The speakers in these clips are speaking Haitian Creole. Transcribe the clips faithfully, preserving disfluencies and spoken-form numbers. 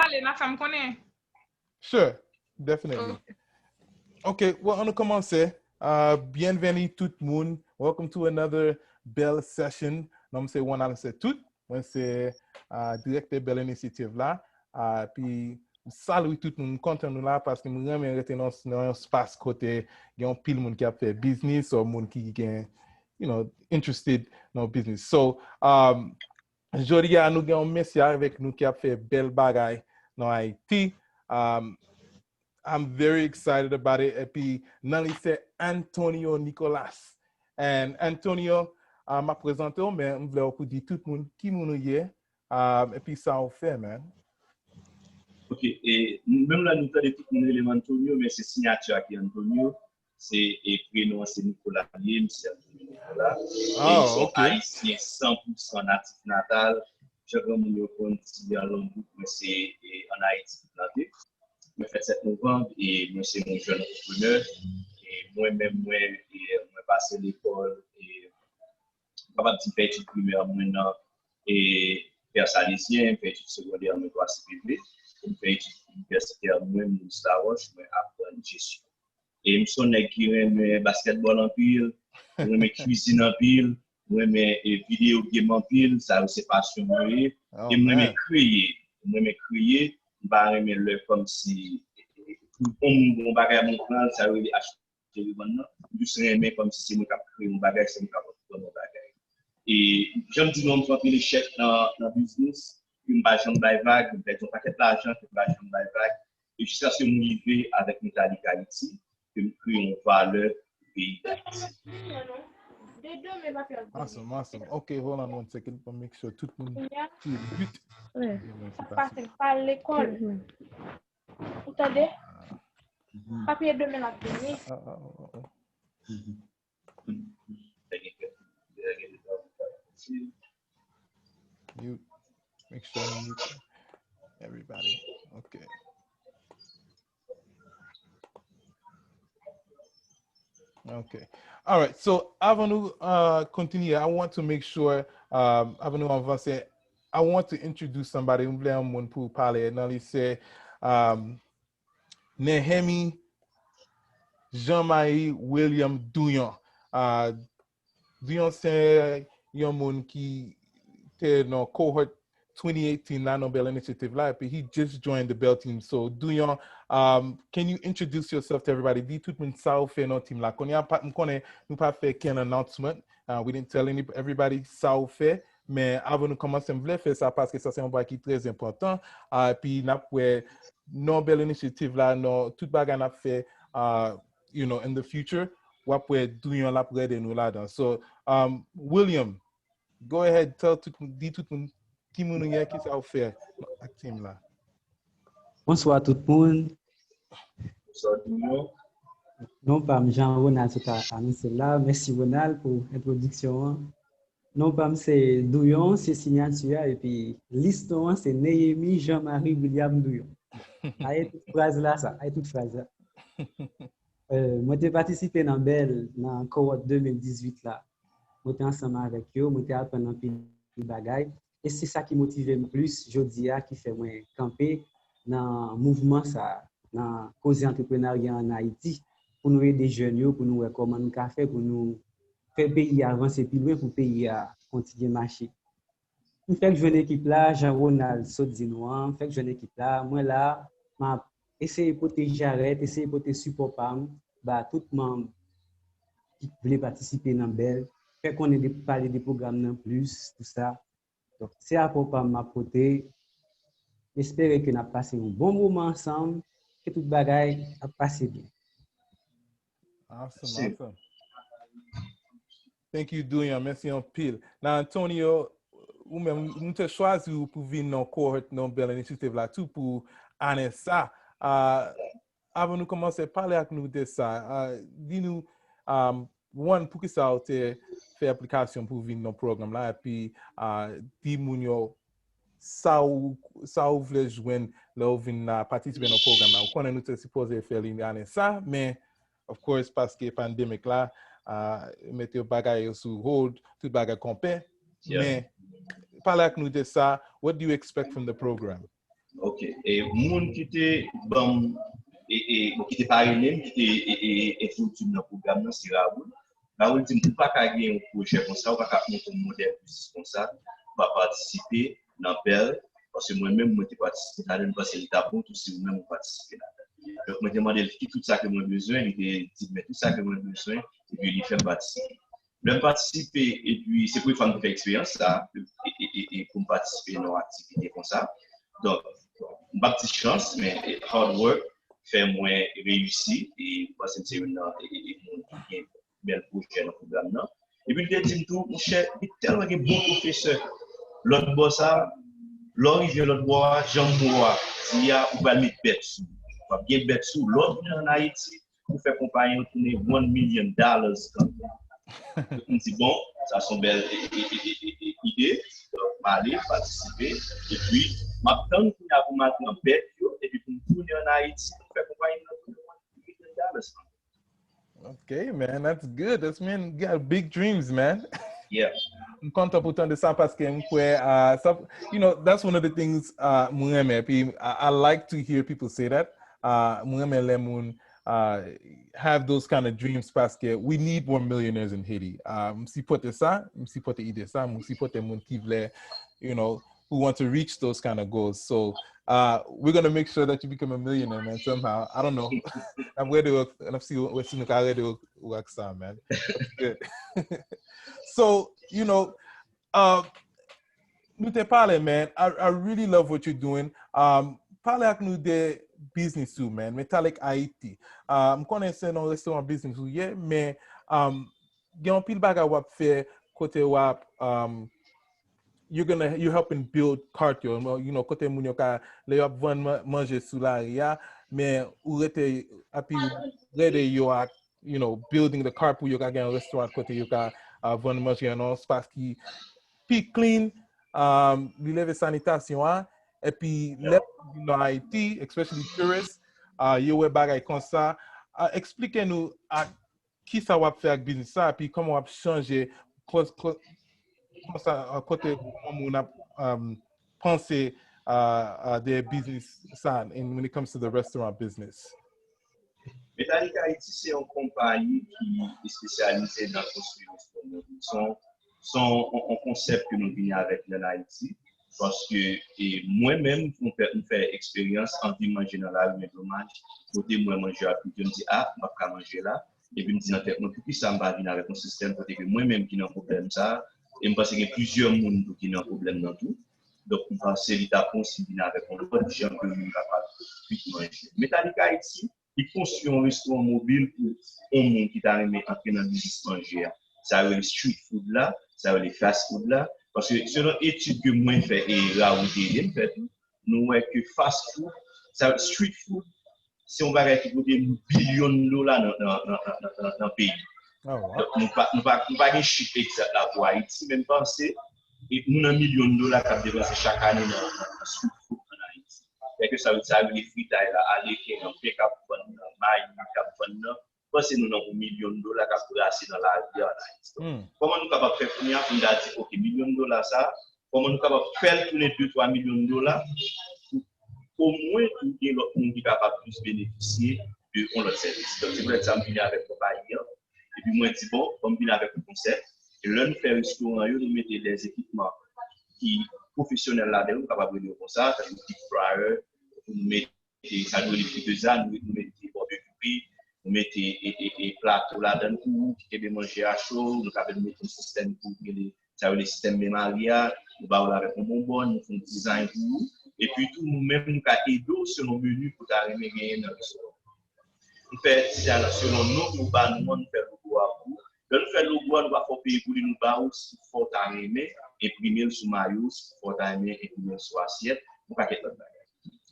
pale, n a fè m konnen. Sure, definitely. Ok, well, ann nou kòmanse. Uh, bienvenue tout moun. Welcome to another Bell Session. Non m se Ronald Setout. Mwen se uh, direktè Bell Initiative la. Uh, pi m salye tout moun, m kontan nou la paske m renmen rete nan nan yon espas kote gen yon pil moun ki ap fè biznis ou moun ki gen you know, interested nan biznis. So, um, jodi a nou gen yon mesye avèk nou ki ap fè bèl bagay nan Ayiti. Um, I'm very excited about it. Epi nan li se Antonio Nicolas. And Antonio, uh, m ap prezante w, men m vle w pou di tout moun ki moun ou ye, um, epi sa w fè, man. Ok, e menm lè nou tande tout moun rele m Antonio, men se siyati a ki Antonio. Se e prenon an se Nicolas li ye, m se Antonio Nicolas. E m se yon Ayisyen san pou san natif natal. Jan granmoun yo konn di an long bout, mwen se e, ann Ayiti pou plante. Mwen fèt sèt novanm e mwen se yon jèn antreprenè. E mwen menm mwen e, mwen pase lekòl e m kapab di m fè etid primè mwen nan e Pè Salezyen, m fè etid segondè mwen Twa C P V, m fè etid inivèsitè mwen Moris Lawòch, mwen aprann jesyon. E m se yon nèg ki renmen baskètbòl anpil, m renmen kwizin anpil, m renmen e, videyo game anpil, sa yo se pasyon mwen ye. E m renmen kreye. M renmen kreye, m pa renmen lè kòmsi e, e, pou yon moun gen yon bagay mwen pran l, sa yo rele achte revann nan. M jis renmen kòmsi se mwen k ap kreye yon bagay, se mwen k ap antreprann yon bagay. E jan m di nou an, m fè anpil echèk nan, nan biznis, ke m pa janm bay vag, m pèdi yon pakèt lajan, ke m pa janm bay vag. E jiskaske m rive avèk Metallic Haiti, ke m kreye yon valè pou peyi Dayiti. Awesome, awesome. Ok, hold on one second pou make sure tout moun ki but. Sa pase m pa al lekòl. Ou tande? Papye demen l ap vini. Mute. Make sure you mute everybody. Okay. Okay. All right. So, avan nou uh, kontinye, I want to make sure, um, avan nou avanse, I want to introduce somebody. M vle yon moun pou pale nan li se um, Nehemi Jean-Marie William Douyon. Uh, Douyon se yon moun ki te nan cohort twenty eighteen la nan Bell Initiative la, epi he just joined the Bell team. So Douyon, um, can you introduce yourself to everybody? Di tout moun sa ou fè nan team la. Kounye a m konnen nou pa fè ken announcement. Uh, we didn't tell any, everybody sa ou fè. Men avan nou kòmanse, m vle fè sa paske sa se yon bagay ki trè enpòtan. Uh, epi n ap wè nan Bell Initiative la, nan tout bagay n ap fè, uh, you know, in the future, w ap wè Douyon l ap rede nou ladan. So, um, William, go ahead, tell tout, di tout moun ki moun ou ye, ki sa ou fè ak team la. Bonswa tout moun. Non pa m Jean Ronald sot anonse la. Mèsi Ronald pou entwodiksyon an. Non pa m se Douyon, se siyati a, epi lis non an se Neyemi Jean Marie William Douyon. Aye tout fraz la sa, aye tout fraz la. Euh, mwen te patisipe nan Bell nan cohort de mil dizuit la. Mwen te ansanm avèk yo, mwen te aprann anpil bagay. E se sa ki motive m plis jodi a, ki fè mwen kanpe nan mouvman sa a, nan koze antreprenarya an Ayiti, pou nou ede jèn yo, pou nou wè kòman nou ka fè pou nou fè peyi a avanse pi lwen, pou peyi a kontinye mache. M fèk jwenn ekip la, jan Ronald sot di nou an, m fèk jwenn ekip la, mwen la, m ap eseye pote jarèt, eseye pote sipò pa m ba tout manm ki vle patisipe nan Bell, fè konnen de pale de pwogram nan plis, tou sa. Donk, se apò pa m m ap pote. M espere ke n ap pase yon bon moman ansanm, ke tout bagay ap pase byen. Awesome, awesome. Thank you, Douyon. Mèsi anpil. Now, Antonio, ou menm, nou te chwazi ou pou vin nan cohort nan Bell Initiative la tou pou ane sa. Uh, avan nou kòmanse, pale ak nou de sa. Uh, di nou, um, one, poukisa ou te fè aplikasyon pou vin nan pwogram la, epi uh, di moun yo sa ou, sa ou vle jwenn lè ou vin la patisipe nan pwogram la. Ou konnen nou te sipoze fè li ane sa, men of course, paske pandemic la, uh, mete bagay yo sou hold, tout bagay kanpe. Men, pale ak nou de sa, what do you expect from the program? Ok. E moun ki te ban m, e, e, bon, ki te parene m, ki te e, e, entwodui m nan pwogram nan, se Raoul. Raoul di m, ou pa ka gen yon pwojè konsa, ou pa ka ap monte yon modèl biznis konsa, ou pa patisipe nan bèl, paske mwen menm, mwen te patisipe ladan l, m panse li t ap bon tou si ou menm ou patisipe ladan l. Donk, mwen te mande l ki tout sa ke mwen bezwen, li te di m men tout sa ke mwen bezwen, epi li fè m patisipe. Lè m patisipe, epi se premye fwa m te fè eksperyans sa, e, e, e, e pou m patisipe nan yon aktivite konsa. Donk, m p ap di chans, men e, hard work fè mwen reyisi, e m panse m se youn nan e, e, e, moun ki gen bèl pwojè nan pwogram nan. Epi l te di m tou, monchè, li tèlman gen bon pwofesè. Lòt bò sa, lè w rive lòt bò a, jan mo a di a, ou pral met bèt sou ou. W ap gen bèt sou ou. Lè w tounen ann Ayiti, pou fè konpayi an tounen one million dollars kanmenm. M di, bon, sa se yon bèl e, e, e, e, e, e, ide. Donk, m ale, m patisipe. Epi, m ap tann kounye a pou m al pran bèt yo, epi pou m tounen ann Ayiti, pou m fè konpayi an tounen one million dollars kanmenm. Okay, man, that's good. That's, man, you got big dreams, man. Yeah. M kontan pou tande sa paske m kwè, uh, sa, you know, that's one of the things uh, mwen renmen. Epi, I, I like to hear people say that. Uh, mwen renmen lè moun uh, have those kind of dreams paske we need more millionaires in Haiti. Uh, m sipòte sa, m sipòte ide sa, m sipòte moun ki vle, you know, who want to reach those kind of goals. So uh, we're going to make sure that you become a millionaire, man, somehow. I don't know. I'm ready with, and I'm see what you look already with Rockstar, man. That's good. So, you know, uh, nou te pale, man. I, I really love what you're doing. Um, pale ak nou de business ou, man. Metallic Haiti. Uh, m konnen se nan restoran business ou ye, men um, gen yon pil bagay w ap fè kote w ap um, you're gonna you're helping build cart yo, you know, kote moun yo ka lè y ap vann manje sou lari a, men ou rete api rede yo ak, you know, building the cart pou yo ka gen yon restoran kote yo ka uh, vann manje nan yon espas ki pi clean, um, li leve sanitasyon an, epi lè nan Ayiti, especially tourist, uh, yo wè bagay konsa, uh, eksplike nou ak kisa w ap fè ak biznis sa, epi kòman w ap chanje konsa kote moun ap panse de biznis sa and when it comes to the restaurant business. Metallic Haiti se yon konpayi ki espesyalize nan konstwi restoran. Se yon se yon konsèp ke nou vini avèk nan Ayiti. Paske e, mwen menm, mwen fè, mwen fè eksperyans anvi manje nan lari, men domaj, kote mwen manje a pito, m di, a, m ap ka manje la. Epi m di nan tèt mwen, poukisa m pa vin avèk yon sistèm kote ke mwen menm ki nan pwoblèm sa, e m panse gen plizyè moun tou ki nan pwoblèm nan tou. Donk, m panse li t ap bon si m vin avèk yon lòt jan ke moun kapab vin manje. Metallic Haiti, li konstwi yon restoran mobil pou yon moun ki ta renmen antre nan biznis manje a. Sa yo rele street food la, sa yo rele fast food la. Paske selon etid ke mwen fè e Raoul te ede m fè tou, nou wè ke fast food, sa yo street food, se yon bagay ki pote bilyon dola nan, nan, nan, nan, nan, nan peyi. Oh, wow. Nou pa, nou pa, nou pa gen chif egzak la pou Ayiti, men m panse e nou nan milyon dola k ap depanse chak ane nan, nan, nan street food ann Ayiti. Kèlkeswa sa yo rele fritay la, aleken an, pen k ap vann nan, mayi k ap vann nan, panse nou nan yon milyon dola k ap brase nan lari a ann Ayiti. Kòman nou kapab fè kounye a pou n ta di, oke, milyon dola sa, kòman nou kapab fè l tounen de twa milyon dola pou omwen tou gen lòt moun ki kapab plis benefisye de yon lòt sèvis. Donk, se poutèt sa m vini avèk konpayi an. Epi mwen di, bon, ban m vin avèk yon konsèp. E lè nou fè restoran yo, nou mete dè ekipman ki pwofesyonèl ladan yo, nou kapab rele yo konsa, tankou deep fryer, nou mete sa nou rele friteza, nou, nou mete barbecue pit, nou mete e, e, e, plato ladan l tou, ki kenbe manje a cho, nou kapab mete yon sistèm pou rele, sa yo rele sistèm men mari a, nou ba w l avèk yon bonbòn, nou fè yon dizayn pou ou. Epi tou, nou menm, nou ka ede w selon meni ke w ta renmen genyen nan restoran. Nou fè ti jan selon non ke w ba nou an, nou fè logo a pou ou. Lè nou fè logo a, nou pa fè w peye pou li, nou ba ou, si fò w ta renmen enprime l sou mayo, si fò w ta renmen enprime l sou asyèt, yon pakèt lòt bagay.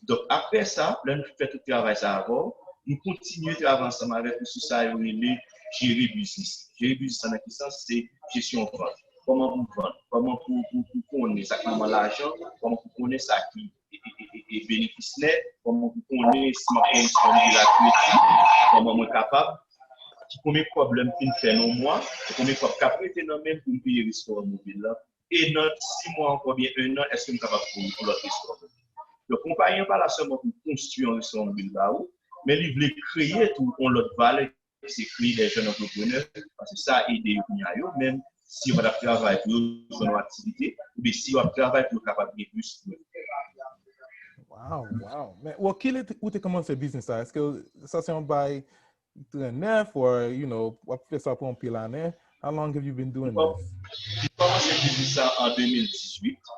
Donk, apre sa, lè nou fè tout travay sa avè w, nou kontinye travay ansanm avèk ou sou sa yo rele jere biznis. Jere biznis sa nan ki sans? Se jesyon vant. Kòman pou vann? Kòman pou, pou, pou konnen sa k manman lajan? Kòman pou konnen sa ki e, e, e, e, e benefis nèt, kòman pou konnen si m ap pran yon disponibil a kredi, kòman mwen kapab, ki konbyen kòb lè m fin fè nan yon mwa, e konbyen kòb k ap rete nan men m pou m peye restoran mobil la, e nan sis mwa ankò oubyen en an, èske m kapab fè yon lòt restoran mobil? Donk, konpayi an pa la sèlman pou konstwi yon restoran mobil ba ou, men li vle kreye tou yon lòt valè, se kreye de jèn antreprenè, paske sa ede yo kounye a yo menm, si yo pa t ap travay pou yo jwenn yon aktivite, oubyen si yo ap travay pou yo kapab gen plis pou yo. Wow, wow. Men, well, kilè ou te kòmanse biznis la? Èske sa se yon bay trè nèf, or, you know, w ap fè sa pou anpil ane? How long have you been doing this? Mwen kòmanse biznis sa an de mil dizuit.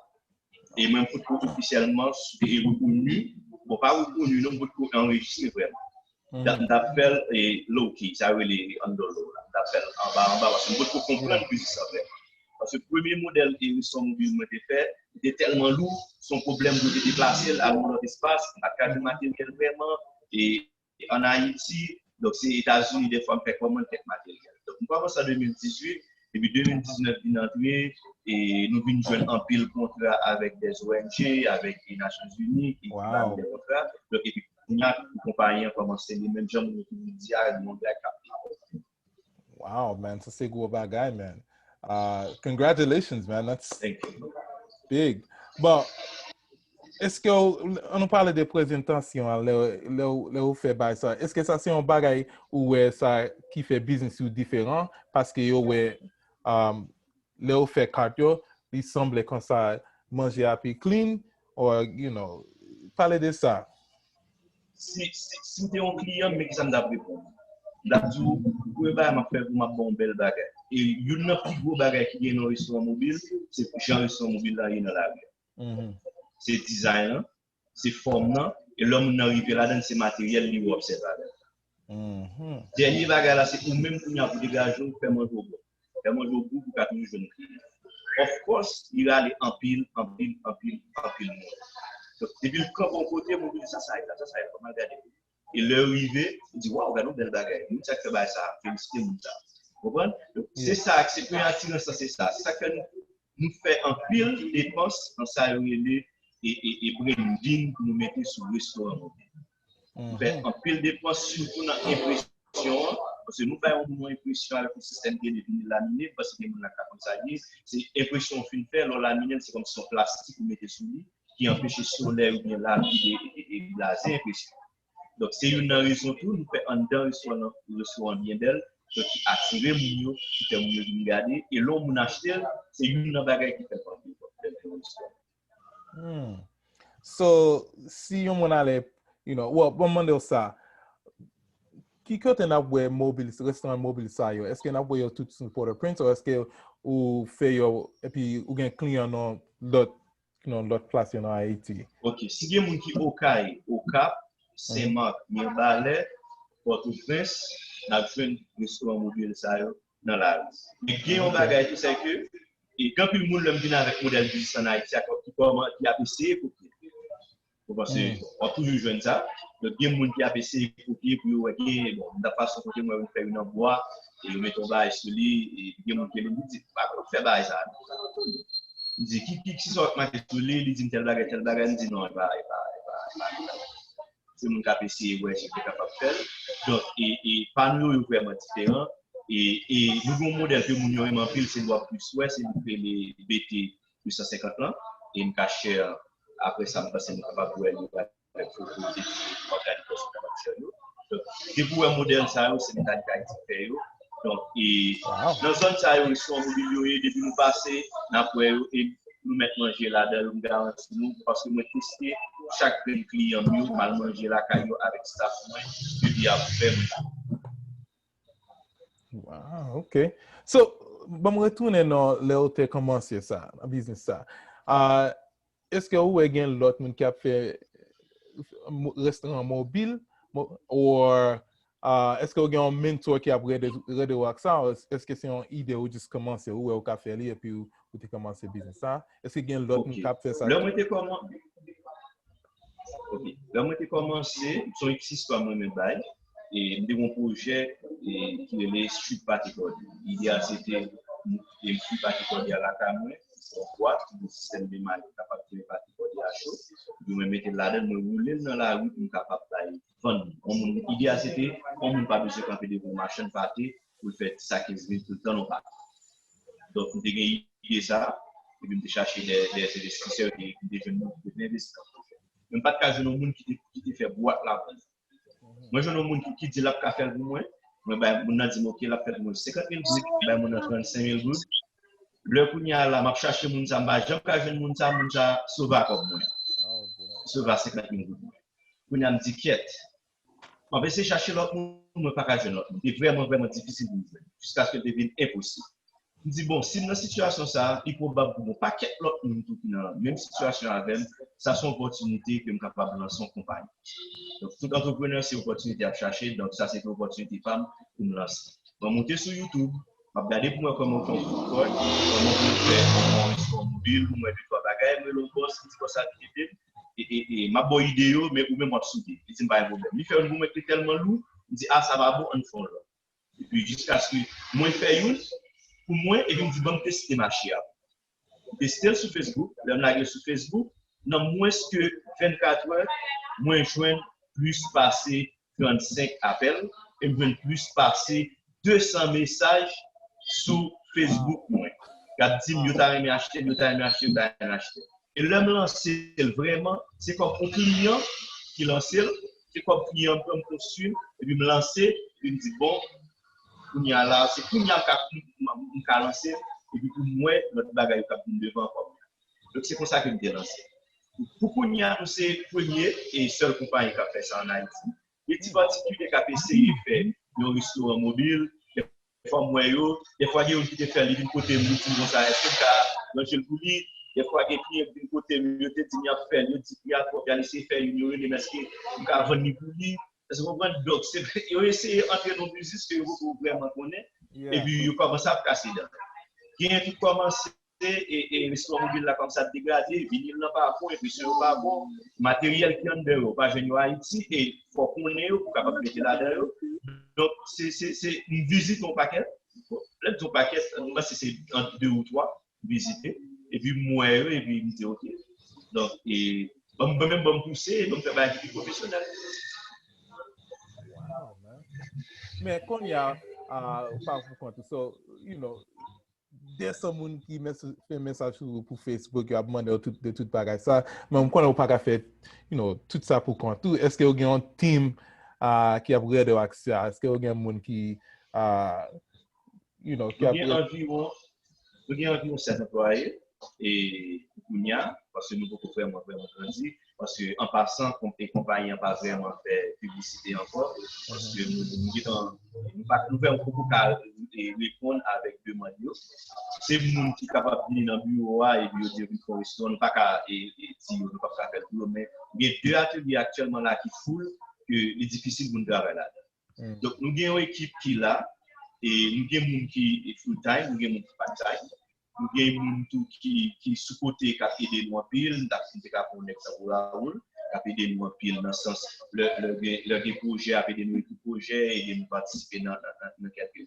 E mwen potko ofisyèlman rekoni, bon, pa rekoni non, mwen potko anrejistre vrèman. M t ap fè l e low key, sa yo rele under low la. M t ap fè l anba anba paske mwen potko konprann biznis sa vrèman. Paske premye modèl e restoran mobil mwen te fè, li te tèlman lou, se yon pwoblèm pou te deplase l al yon lòt espas, m pa t ka jwenn materyèl vrèman, e an Ayiti, donk se Etazini dèfwa m fè kòmann kèk materyèl. Donk m kòmanse an de mil dizuit, epi de mil diznèf vin antre, e nou vin jwenn anpil kontra avèk de O N G, avèk Nasyonzini, ki ban nou de kontra. Donk epi kounye a, konpayi an kòmanse li menm jan moun yo toujou di a, li yon bagay k ap vini. Wow, man, sa se gwo bagay, man. Uh, congratulations, man. That's Thank you. Big. Bon, èske w, an nou pale de prezantasyon an, lè, lè, lè ou fè bay sa, èske sa se yon bagay ou wè sa ki fè biznis ou diferan? Paske yo wè, um, lè ou fè kat yo, li sanble konsa manje a pi clean, or, you know, pale de sa. Si, si, si m te yon kliyan, men kisa m t ap reponn? M t ap di w, premye bagay m ap fè pou m ap ba w yon bèl bagay. E youn nan pi gwo bagay ki gen nan restoran mobil, se jan restoran mobil la ye nan lari a. Se dizay lan, se fòm nan, e lè moun nan rive ladan l, se materyèl li yo obsève avè l. Dènye bagay la, se ou menm kounye a pou degaje w, fè manje w bon. Fè manje w gou pou w ka toujou jwenn kliyan. Of course, li rale anpil, anpil, anpil, anpil moun. Donk, depi l kanpe yon kote, moun di, "Sa, sa ye la, sa, sa ye la, fò m al gade." E lè yo rive, yo di, "Waw, gade yon bèl bagay. Moun sa k fè bagay sa, felisite moun sa." Ou konprann? Donk, se sa, se premye atirans lan, se sa. Se sa k fè nou, nou fè anpil depans nan sa yo rele e, e, e branding pou nou mete sou restoran mobil. Nou fè anpil depans, sitou nan enpresyon an, paske nou bay yon moun yon enpresyon avèk yon sistèm ki rele vinil lamine, m panse gen moun la k ka konn sa l ye. Se enpresyon w fin fè, lè w lamine l, se kòmsi yon plastik ou mete sou li, ki anpeche solèy oubyen lavi e, e, e blaze enpresyon. Donk, se youn nan rezon tou, nou fè anndan restoran, restoran byen bèl, donk ki atire moun yo, ki fè moun yo vin gade, e lè yon moun achte l, se youn nan bagay ki fè l anvi vin nan restoran. Hmm. So, si yon moun ale, you know, well, bon, mande w sa. Ki kote n ap wè mobil, restoran mobil sa yo? Èske n ap wè yo tout sou Port-au-Prince, ou èske ou fè yo, epi ou gen kliyan nan lòt, nan lòt plas yo nan Ayiti? Ok, si gen moun ki Okay, Okap, Senmak, Mibalè, Pòtoprens, n ap jwenn restoran mobil sa yo nan lari. Men gen yon bagay tou, se ke, e gen anpil moun lè m vin avèk modèl biznis an Ayiti a, ki kòman, ki ap eseye kopye. Ou panse, w ap toujou jwenn sa. Donk, gen moun ki ap eseye kopye pou yo wè, gen, bon, m t ap pase yon kote, m wè yo fè youn an bwa, e yo mete yon bagay sou li, e gen moun ki rele m, li di, "Pa konn fè bagay sa a non." M di, "Ki, ki, ki sa w ap make sou li?" Li di m tèl bagay, tèl bagay, m di, "Non, e pa, e pa, e pa, e pa." Se moun k ap eseye wè si yo te kapab fè l. Donk, e, e pa nou yo, yo vrèman diferan. E, e nou gen yon modèl ke moun yo renmen anpil, se l w ap plis wè, se li k rele B T de san senkant lan. E m ka share, apre sa, m panse nou kapab wè li avèk foto de òganizasyon k ap share yo. Donk, depi w wè modèl sa yo, se mentalite Ayiti k fè yo. Donk, e nan zòn sa yo, restoran mobil yo ye, depi nou pase, n ap wè yo, e nou mèt manje ladan l, m garanti nou, paske mwen teste chak grenn kliyan m yo, m al manje lakay yo avèk staff mwen, yo di a pou fè m. Wow, ok. So, ban m retounen nan lè ou te kòmanse sa, nan biznis sa. Ah, èske ou wè gen lòt moun k ap fè mo- restoran mobil? Mo- Or, ah, èske ou gen yon mentor ki ap rede, rede w ak sa? Or, èske se yon ide ou jis kòmanse, ou wè ou ka fè li epi ou, ou te kòmanse biznis sa? Èske gen lòt moun Ok. K ap fè sa? Lè mwen te kòman-, ok. Lè mwen te kòmanse, se yon ti istwa mwen menm bay. E m te gen yon pwojè e, ki rele Street Party Cordy. Lide a se te e Street Party Cordy a lakay mwen, se yon bwat, yon sistèm de may ki kapab tire party cordy a cho. Epi mwen mete l ladan l, mwen woule l nan lari pou m kapab bay vann. Yon moun, ide a se te, yon moun pa bezwen kanpe devan yon machann pate pou l fè sa kenz minit pou l tann yon pate. Donk, m te gen ide sa, epi m te chache de, de envestisè, epi m te jwenn moun ki te vle envesti nan pwojè. Men m pa t ka jwenn yon moun ki te, ki te fè bwat la pou mwen. Mwen jwenn yon moun ki, ki di l ap ka fè l pou mwen. Mwen bay moun nan di m, "Ok, l ap fè l pou mwen senkant mil goud," bay moun nan trannsenk mil goud. Lè kounye a la, m ap chache moun sa, m pa janm ka jwenn moun sa, moun sa sove a kòb mwen. Sove a senkant mil goud mwen. Kounye a m di, "Kyèt, m ap eseye chache lòt moun, mwen pa ka jwenn lòt moun." Te vrèman, vrèman difisil pou m jwenn, jiskaske l te vin enposib. M di, "Bon, si m nan sitiyasyon sa a, li pwobab pou gon pakèt lòt moun tou ki nan menm sitiyasyon avè m, sa se yon opòtinite ke m kapab lanse yon konpayi." Donk, tout antreprenè, se opòtinite y ap chache, donk sa se te opòtinite pa m pou m lanse. Mwen monte sou YouTube, m ap gade pou mwen kòman yo fè yon food court, kòman pou yo fè yon, yon restoran mobil, pou mwen de twa bagay, mwen rele yon bòs, m di, "Bòs la vin ede m, e, e, e, m ap ba w ide yo, men ou menm w ap soude." Li di m, "Pa gen pwoblèm." Li fè youn pou mwen ki te tèlman lou, m di, "A, sa pa bon, ann fè yon lòt." Epi jiskaske mwen fè youn pou mwen, epi m di, "Ban m teste mache a." M teste l sou Facebook, lè m lage l sou Facebook, nan mwens ke vennkat è, mwen jwenn plis pase trannsenk apèl, e m jwenn plis pase de san mesaj sou Facebook mwen. Y ap di m, "Yo ta renmen achte l, yo ta renmen achte l, yo ta renmen achte l." E lè m lanse l vrèman, se kòm yon kliyan ki lanse l, se kòm kliyan an pran m konstwi, epi m lanse, epi m di, "Bon, kounye a la, se kounye a m ka, m, m, m ka lanse l, epi pou m wè lòt bagay yo k ap vin devan ankò." Donk, se konsa ke m te lanse. Pou kounye a, nou se premye e sèl konpayi k ap fè sa ann Ayiti. Gen ti patikilye k ap eseye fè yon restoran mobil. Dèfwa m wè yo, dèfwa gen youn ki te fè l, li vin kote m, li di m konsa, èske m ka ranje l pou li? Dèfwa gen kliyan ki vin kote m, yo te di m y ap fè l, yo di pri a twòp, y al eseye fè youn, yo rele m, èske m ka vann li pou li? Èske w konprann? Donk, se, yo eseye antre nan yon biznis ke yo poko vrèman konnen, epi yo kòmanse ap kase dan. Genyen ki kòmanse e, e restoran mobil la kòmanse ap degrade, vinil lan pa bon, enpresyon yo pa bon, materyèl ki anndan yo, ou pa jwenn yo Ayiti, e fò w konnen yo pou w kapab mete ladan yo. Donk, se, se, se, m vizite yon pakèt. Bon, lè m di yon pakèt, m panse se ant de ou twa m vizite. Epi m wè yo, epi m di, "Ok." Donk, e, ban m, ban m, ban m pouse, ban m fè bagay ki pi pwofesyonèl. Wow, man. Men kounye a, ah, ou pa pou kont ou. So, you know, de san moun ki mes- fè mesaj sou ou pou Facebook, yo ap mande w tout, de tout bagay sa. Men m konnen ou pa ka fè, you know, tout sa pou kont ou. Èske ou gen yon team ah, ki ap ede w ak sa? Èske ou gen moun ki, ah, you know, ki Nou ap gen anviwon, nou gen anviwon sèt anplwaye e kounye a, paske nou poko vrèman, vrèman grandi. Paske an pasan, konp- e konpayi an pa vrèman fè piblisite ankò. Paske nou, nou gentan, nou pa, nou vrèman poko ka e, reponn avèk demann yo. Se moun ki kapab vini nan biwo a epi yo di yo vin fè yon restoran, nou pa ka e, e di yo nou p ap ka fè l pou yo, men gen de atelye aktyèlman la ki full, ke li difisil pou n travay ladan. Donk, nou gen yon ekip ki la, e nou gen moun ki full time, nou gen moun ki part time. Nou gen moun tou ki, ki sou kote k ap ede nou anpil. M ta, m te ka pran yon nèg tankou Raoul, k ap ede nou anpil nan sans, lè, lè gen, lè gen pwojè, ap ede nou ekri pwojè, ede nou patisipe nan, nan, nan, nan kèk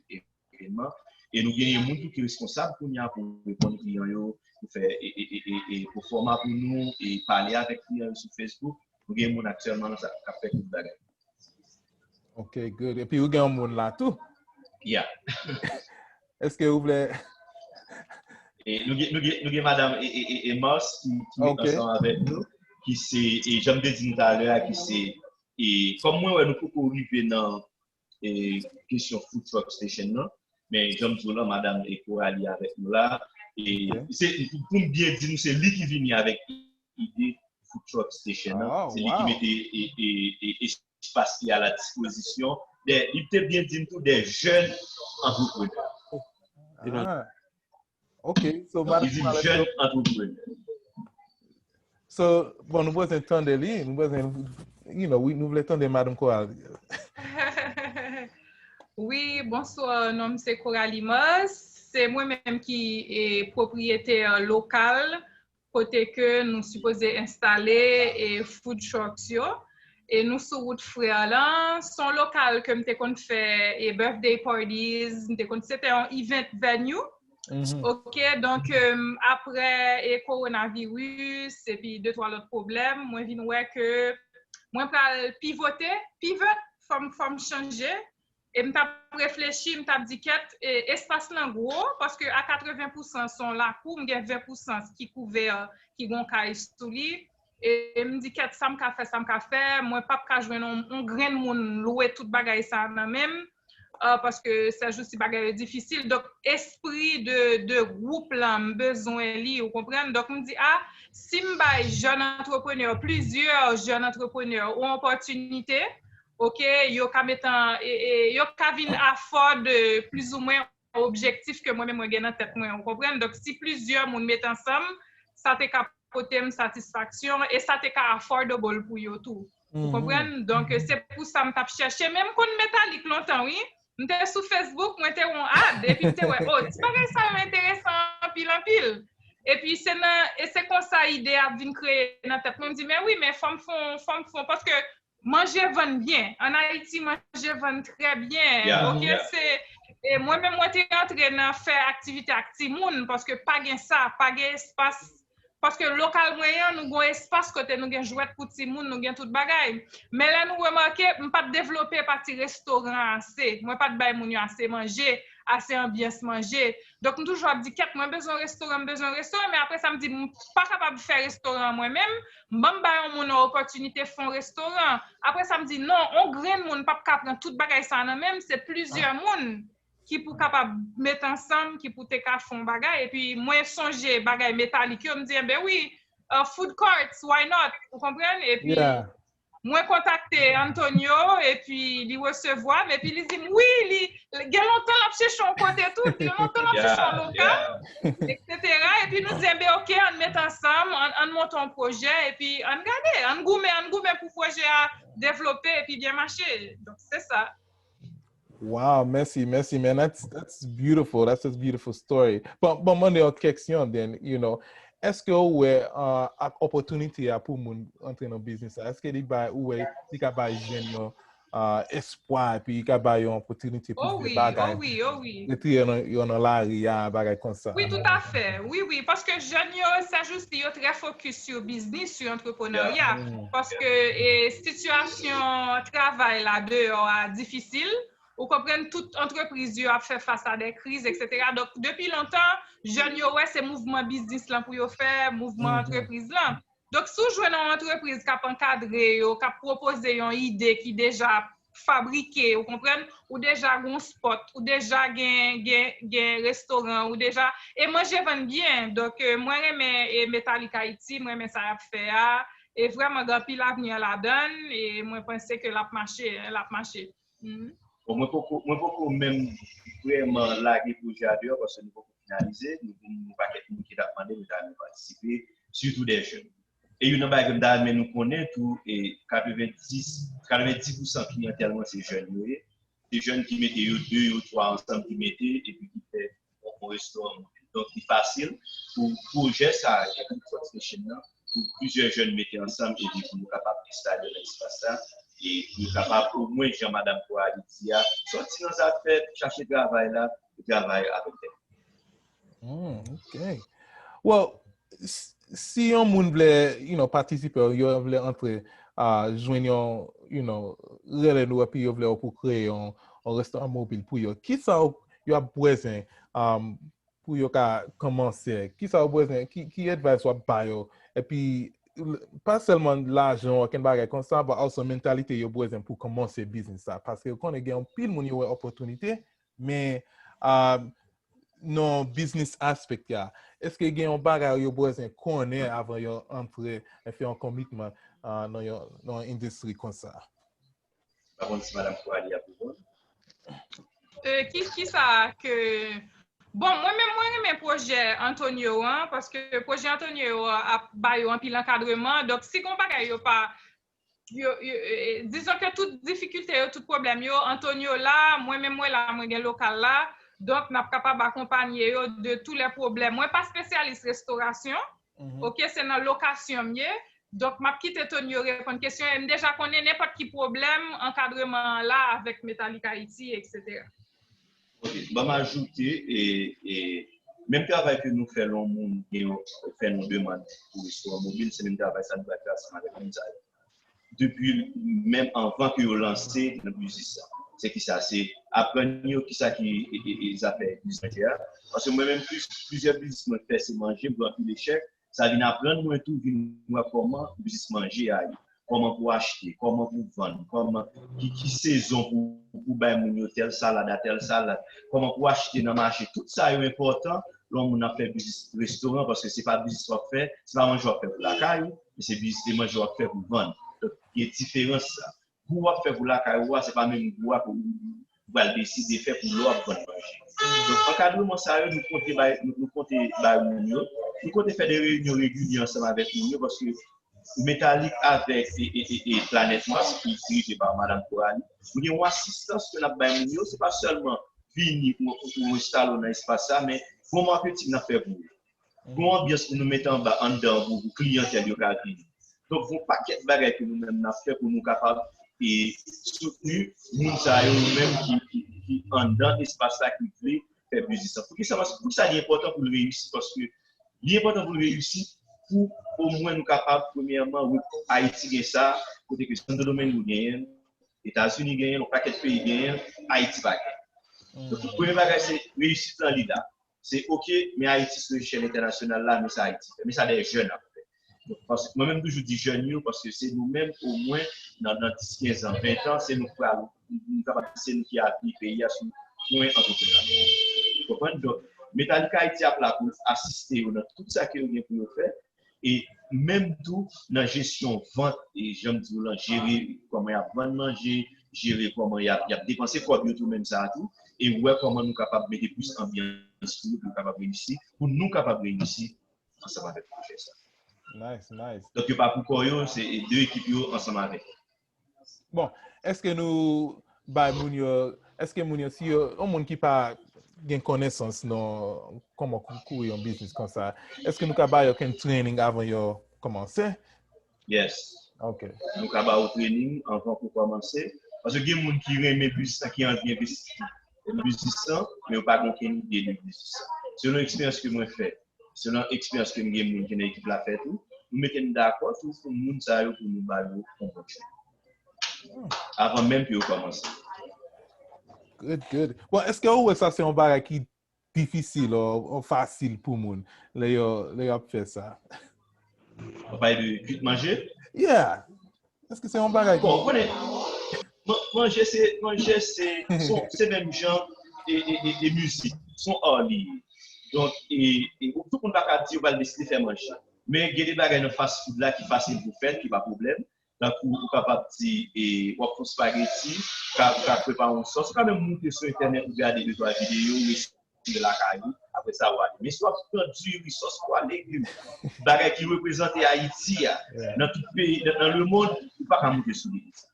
evenman. E nou genyen moun tou ki responsab kounye a pou reponn kliyan yo, pou fè e, e, e, e, e pwofòma pou nou, e pale avèk kliyan yo sou Facebook. Nou gen moun aktyèlman nan sa k ap fè tout bagay. Ok, good. Epi ou gen yon moun la tou? Yeah. Èske ou vle E nou gen, nou gen, nou gen madanm e, e, e, e Mars ki, ki Ok. ansanm avèk nou, ki se, e jan m te di nou talè a, ki se, e kòm mwen wè nou poko rive nan e kesyon food truck station nan, men jan m di w la, madanm e Coralie avèk nou la, e Ok. se pou, pou m byen di nou, se li ki vini avèk ide food truck station nan. Oh, Se li ki wow. Mete e, e, e, espas ki a la dispozisyon de, li te byen di m tou, de jèn antreprenè. Ah. Ok, so Donk, li di madanm jèn antreprenè. So, bon, nou bezwen tande li, nou bezwen, you know, wi, nou vle tande madanm Coralie. Wi, bonswa, non m se Coralie Mars. Se mwen menm ki e, pwopriyetè lokal kote ke nou sipoze enstale e, food trucks yo. E nou sou wout Frè lan. Se yon lokal ke m te konn fè e, birthday parties, m te konn, se te yon event venue. Mhm. Ok, donk, euh, apre e kowonaviris epi de twa lòt pwoblèm, mwen vin wè ke mwen pral pivote, pivot, fò m, fò m chanje. E m t ap reflechi, m t ap di kèt, e, espas lan gwo, paske a katreven pousan se yon lakou, m gen ven pousan ki kouvè, ki gon kay sou li. E m di, kèt, sa m ka fè, sa m ka fè, mwen p ap ka jwenn yon, yon grenn moun lwe tout bagay sa nan men m, euh, paske sèjousi bagay yo difisil. Donk, espri de, de gwoup lan, m bezwen li, ou konprann? Donk, m di, a, si m bay jèn antreprenè, plizyè jèn antreprenè, yon opòtinite, oke, yo ka met an, e, e, yo ka vin afford, euh, plizoumwen objektif ke mwen menm mwen gen nan tèt mwen, ou konprann? Donk, si plizyè moun met ansanm, sa te ka pote m satisfaksyon e sa te ka affordable pou yo tou. Ou konprann? Donk, se pou sa m t ap chèche. Men m konn Metalik lontan, wi. M te sou Facebook, mwen te wè yon ad, epi m te wè, oh, ti bagay sa yo enteresan anpil, anpil. Epi se nan, e se konsa ide a vin kreye nan tèt mwen. M di, men wi, men fò m fè yon, fò m fè yon, paske manje vann byen. Ann Ayiti, manje vann trè byen. Oke, se, e mwen menm, mwen te rantre nan fè aktivite ak timoun, paske pa gen sa, pa gen espas. Paske lokal mwen an, nou gen espas kote nou gen jwèt pou timoun, nou gen tout bagay. Men lè nou remake, m pa t devlope pati restoran ase. Mwen pa t bay moun yo ase manje, ase anbyans manje. Donk, m toujou ap di, kèt, mwen bezwen restoran, m bezwen restoran, men apre sa, m di, m pa kapab fè restoran mwen menm, m ban m bay yon moun yon opòtinite fè yon restoran. Apre sa, m di, non, yon grenn moun p ap ka pran tout bagay sa nan men m, se plizyè moun ki pou kapab met ansanm, ki pou te ka fè yon bagay. Epi, mwen sonje bagay Metalik yo, m di, enben wi, uh, food courts, why not? Ou konprann? Epi, mwen kontakte Antonio, epi li resevwa m, epi li di m, wi, li, gen lontan l ap chèche yon kote tou, gen lontan l ap chèche yon lokal, etsetera. Epi nou di, enben, oke, ann met ansanm, ann, ann monte yon pwojè, epi ann gade, ann goumen, ann goumen pou pwojè a devlope, epi byen mache. Donk, se sa. Wow, mèsi, mèsi, man. That's, that's beautiful. That's a beautiful story. Bon, bon, mande yon kèksyon, then, you know, èske ou wè uh, ak opòtinite a pou moun antre nan biznis la? Èske li bay, ou wè, li ka bay jèn yo uh, espwa, epi li ka bay yo opòtinite pou fè bagay? Oh wi, oh wi, oh wi. Retire yo nan, yo nan lari a, bagay konsa. Wi, toutafè. Wi, wi, paske jèn yo, sèjousi, yo trè fokis sou biznis, sou antreprenarya. Paske e, sitiyasyon travay la deyò a difisil. Ou konprann, tout antrepriz yo ap fè fas a de kriz, etsetera. Donk, depi lontan, jèn yo wè se mouvman biznis lan pou yo fè, mouvman antrepriz lan. Donk, si w jwenn yon antrepriz k ap ankadre yo, k ap pwopoze yon ide ki deja fabrike, ou konprann, ou deja gen yon spot, ou deja gen, gen, gen restoran, ou deja, e manje vann byen. Donk, e, mwen renmen e Metalik Ayiti, mwen renmen sa y ap fè a, e vrèman gen anpil avni ladan l, e mwen panse ke l ap mache, l ap mache. Bon, mwen poko, mwen poko menm vrèman lage pwojè a deyò paske nou poko finalize, nou gen yon pakèt moun ki t ap mande, nou ta renmen patisipe, sitou de jèn. E youn nan bagay ke m ta renmen nou konnen tou, e katrevendis, katrevendis pousan kliyantèl mwen se jèn yo ye. Se jèn ki mete yo de, yo twa ansanm ki mete epi ki fè yon, yon restoran mobile. Donk, li fasil pou pwojè sa a, Food Court Station nan, pou plizyè jèn mete ansanm epi pou nou kapab enstale yo nan espas sa e pou yo kapab omwen, jan Madanm Coralie di a, sòti nan zafè chache travay la, pou travay avèk tèt. Hmm, ok. Well, si yon moun vle, you know, patisipe, yo vle antre, uh, jwenn yon, you know, rele nou epi yo vle ou pou kreye yon, yon restoran mobil pou yo. Kisa yo ap bezwen um, pou yo ka kòmanse? Kisa yo bezwen? Ki, ki advice w ap ba yo? Epi, pa sèlman lajan, okenn bagay konsa, but also mentalite yo bezwen pou kòmanse biznis sa. Paske yo konnen gen anpil moun yo wè opòtinite, men uh, nan business aspect ya, èske gen yon bagay yo bezwen konnen avan yo antre e fè yon komitman uh, nan yon, nan yon indistri konsa? Pa konn si Madanm Coralie ap reponn. Euh, ki, ki sa ke... Bon, mwen menm, mwen renmen pwojè Antonio an, paske pwojè Antonio an ap ba yo anpil ankadreman. Donk, si gon bagay yo pa yo, yo, dizon ke tout difikilte yo, tout pwoblèm yo, Antonio la, mwen menm mwen la, mwen gen lokal la, donk n ap kapab akonpanye yo de tou lè pwoblèm. Mwen pa espesyalis restorasyon, oke, se nan lokasyon m ye, donk m ap kite Tonio reponn kesyon e m deja konnen nenpòt ki pwoblèm ankadreman an la avèk Metalik Ayiti, etsetera. Ok, ban m ajoute, e, e, menm travay ke nou fè lè yon moun gen yon, fè yon demann pou restoran mobil, se menm travay sa nou pral fè ansanm avèk moun sa yo. Depi menm anvan ke yo lanse nan biznis sa. Se kisa? Se aprann yo kisa ki e, e, e, zafè biznis manje a. Paske mwen menm plis, plizyè biznis mwen fè se manje, m pran anpil echèk, Sa vin aprann mwen tou, vin wè kòman biznis manje a ye. Kòman pou achte, kòman pou vann, kòman, ki, ki sezon pou, pou bay moun yo tèl salad a tèl salad, kòman pou achte nan mache. Tout sa yo enpòtan lè yon moun ap fè biznis restoran, paske se pa biznis w ap fè, se pa manje w ap fè pou lakay ou, men se biznis, se manje w ap fè pou vann. Donk, gen diferans sa. Gou w ap fè pou lakay ou a, se pa menm gou a ke ou pral deside fè pou lè w ap vann manje. Donk, ankadreman sa yo, nou konte bay, nou, nou konte bay moun yo, nou konte fè de reyinyon regilye ansanm avèk moun yo, paske Metalik avèk e, e, e, e Planèt Mars, ki dirije pa Madanm Coralie, nou gen yon asistans ke n ap bay moun yo, se pa sèlman vini ou, ou, ou enstale w nan espas sa, men bon maketing n ap fè pou ou. Gon anbyans pou nou mete anba, anndan pou, pou kliyantèl yo ka vini. Donk, gon pakèt bagay ke nou menm n ap fè pou nou kapab e soutni moun sa yo menm ki, ki, ki anndan espas la ki vle fè biznis lan. Poukisa? Paske, poukisa li enpòtan pou l reyisi? Paske li enpòtan pou l reyisi pou omwen nou kapab, premyèman, wi, Ayiti gen sa, kote ke Santo Domingo genyen l, Etazini genyen l, yon pakèt peyi genyen l, Ayiti pa genyen. Donk, premye bagay, se reyisit lan li la. Se oke, men Ayiti sou echèl entènasyonal la, men sa Ayiti fè, men sa dè jèn ap fè. Donk, paske mwen menm toujou di jèn yo, paske se nou menm, omwen, nan, nan dis, kenz an, ven an, se nou k pral, nou kapab di se nou ki avni peyi a sou pwen antreprenarya. Ou konprann? Donk, Metallica Haiti ap la pou l asiste yo nan tout sa ke yo gen pou yo fè, e menm tou nan jesyon vant, e jan m di w lan, jere kòman y ap vann manje, jere kòman y ap, y ap depanse kòb yo tou, menm sa a tou, e wè kòman nou kapab mete plis anbyans pou yo, pou yo kapab reyisi, pou nou kapab reyisi ansanm avèk pwojè sa. Nice, nice. Donk, yo pa pou kò yo, se de ekip yo ansanm avèk. Bon, èske nou bay moun yo, èske moun yo, si yo, yon moun ki pa gen konesans nan kòman kou-, kouri yon biznis konsa, èske nou ka ba yo ken training avan yo kòmanse? Yes. Ok. Nou ka ba yo training anvan pou kòmanse. Paske gen moun ki renmen biznis la, ki anvi envesti nan biznis la, men yo pa gen okenn ide de biznis la. Selon eksperyans ke mwen fè, selon eksperyans ke m gen, moun ki nan ekip la fè tou, nou mete n dakò tou pou moun sa yo, pou nou ba yo yon bon training. Avan menm pou yo kòmanse. Good, good. Bon, èske ou wè sa se yon bagay ki difisil ou, ou fasil pou moun lè yo, lè y ap fè sa? Ou pale de kwit manje? Yeah. Èske se yon bagay ki... Bon, ou konnen, man-, manje se, manje se, se, se menm jan e, e, e, e mizik. Se yon art li ye. Donk, e, e, tout moun pa ka di yo pral deside fè manje. Men gen de bagay nan fast food la ki fasil pou fèt, ki pa pwoblèm. Tankou ou kapab di, e, w ap fè yon spageti, ou ka, ou ka prepare yon sòs, ou ka menm moute sou entènèt, ou gade de twa videyo, ou reyisi lakay ou, apre sa, ou ale. Men si w ap pran diri, sòs pwa, legim, bagay ki reprezante Ayiti a, nan tout peyi, nan, nan lemonn, ou pa ka moute sou li konsa.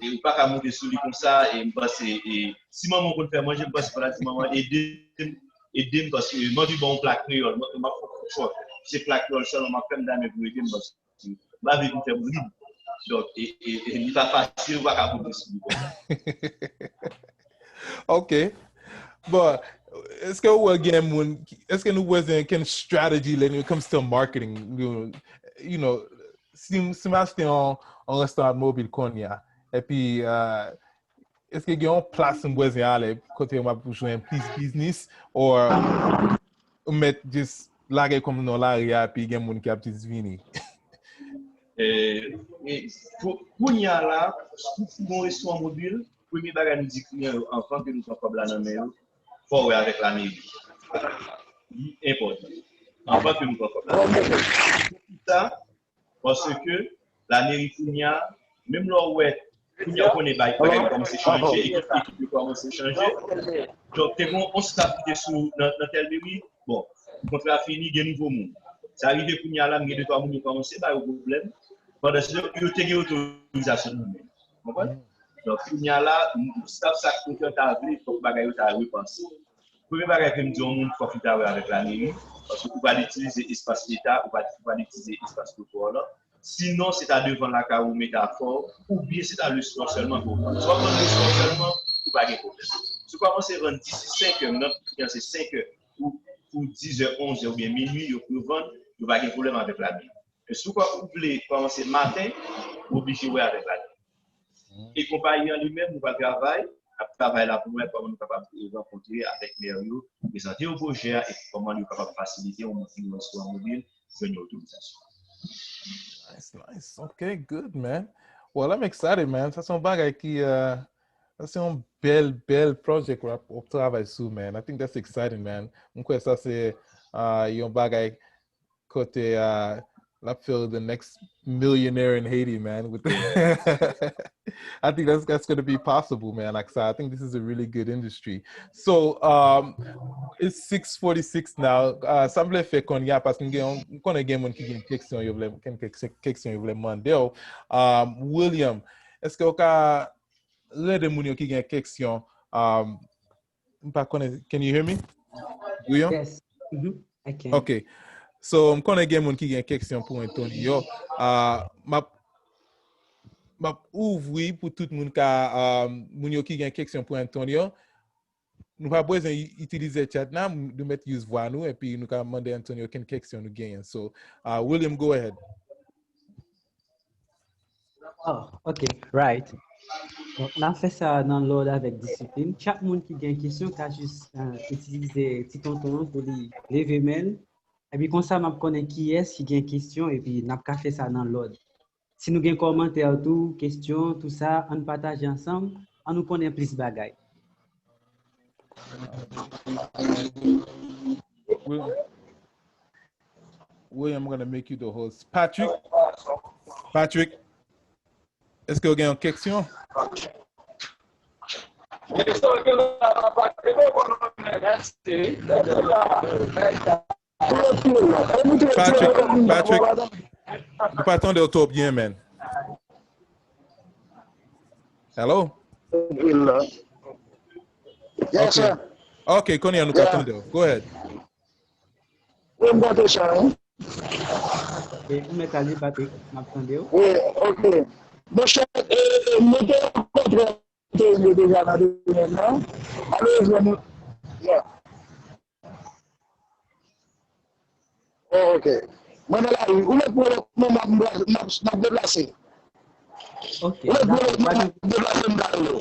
E ou pa ka moute sou li konsa, e m panse, e, si manman w konn fè manje, m panse fò l a di, "Manman, ede m, ede m, paske m anvi ba w yon pla kreyòl, m, m ap fè yon kout fò." Se pla kreyòl sèlman m ap fè, m ta renmen pou ede m, paske m pa vle pou fè m rid. Donk, e, e, e li pa fasil, ou pa ka moute sou li konsa. Ok. Bon, èske ou wè gen moun, èske nou bezwen ken strategy when it comes to marketing? You, you know, si, si m achte yon, yon restoran mobil kounye a, epi, uh, èske gen yon plas m bezwen ale kote m ap jwenn plis biznis, or ou mèt just lage kòm nan lari a, epi gen moun ki ap just vini? E, e, pou, kounye a la, pou, pou yon restoran mobil, premye bagay nou di kliyan yo, anvan ke nou pran kòb la nan men yo, fò w wè avèk lameri. Li enpòtan. Anvan ke nou pran kòb la nan men yo. Poukisa? Paske lameri kounye a, menm lè w wè, kounye a w konnen bagay, bagay yo kòmanse chanje, ekip, ekip yo kòmanse chanje. Donk, te gen yon staff ki te sou, nan, nan tèl meri, bon, kontra fini, gen nouvo moun. Sa rive kounye a la, m gen de twa moun yo kòmanse ba yo pwoblèm. Pandan se tan, yo te gen otorizasyon nan men. Konprann? Donk, kounye a la, staff sa k kontan ta vle, fòk bagay yo ta repanse. Premye bagay ke m di yon moun, fòk li ta wè avèk lameri, paske ou pral itilize espas leta, ou pral, ou pral itilize espas lokal la. Sinon, se ta devan lakay ou mete afè w, oubyen se ta leson sèlman ke w vann. Si w ap vann leson sèlman, ou pa gen pwoblèm. Si w kòmanse vann disi senkè, m nan kliyan se senkè, pou, pou dizè, onzè oubyen minui, yo, yo vann, yo pa gen pwoblèm avèk lameri. Men si w kò-, ou vle kòmanse maten, ou oblije wè avèk lameri. E konpayi an li menm, nou pral travay, n ap travay la pou nou wè kòman nou kapab rankontre avèk mè yo, prezante yo pwojè a, epi kòman yo kapab fasilite yon moun ki yon restoran mobil, jwenn yon otorizasyon. Nice, nice. Okay, good, man. Well, I'm excited, man. Sa se yon bagay ki, uh, sa se yon bèl, bèl project w ap, w ap travay sou, man. I think that's exciting, man. M kwè sa se uh, yon bagay kote uh, l ap fè w the next millionaire in Haiti, man. With I think that's that's gonna be possible, man. Like I said, I think this is a really good industry. So um, it's six forty-six now. Uh, sa m vle fè kounye a, paske m gen, m konnen gen moun ki gen keksyon yo vle, gen kèk keksyon yo vle mande w. Um, William, èske w ka rele moun yo ki gen keksyon? Um, m pa konnen, can you hear me? William? Yes. Mm-hmm. I can. Ok. So, m konnen gen moun ki gen keksyon pou Antonio. Uh, m ap m ap ouvri pou tout moun ka, um, moun yo ki gen keksyon pou Antonio. Nou pa bezwen itilize chat nan, nou mèt use vwa nou, epi nou ka mande Antonio ken keksyon nou genyen. So, uh, William, go ahead. Oh, ok, right. Donk, n ap fè sa nan lòd avèk disiplin. Chak moun ki gen kesyon ka jis uh, itilize ti tonton an pou li leve men l. Epi konsa, m ap konnen kiyès ki gen kesyon, epi n ap ka fè sa nan lòd. Si nou gen kòmantè tou, kesyon, tou sa, ann pataje ansanm, ann nou konnen plis bagay. William, I'm gonna make you the host. Patrick, Patrick, èske w gen yon keksyon? Patrick, Patrick, nou pa tande w twò byen, man. Hello? Yes, sir. Ok, kounye a nou ka tande w. Go ahead. Wi, m tande sa, wi. E ou mèt ale, Patrick, n ap tande w. Wi, ok. Monchè, e, mwen te rankontre Antonio deja nan domèn nan. Malerezman, nou, yeah. Oh, ok. Mwen nan lari. Ou mèt pran lòt moman, m ap deplase. Ok. Ou mèt pran lòt moman, m ap deplase, m pale.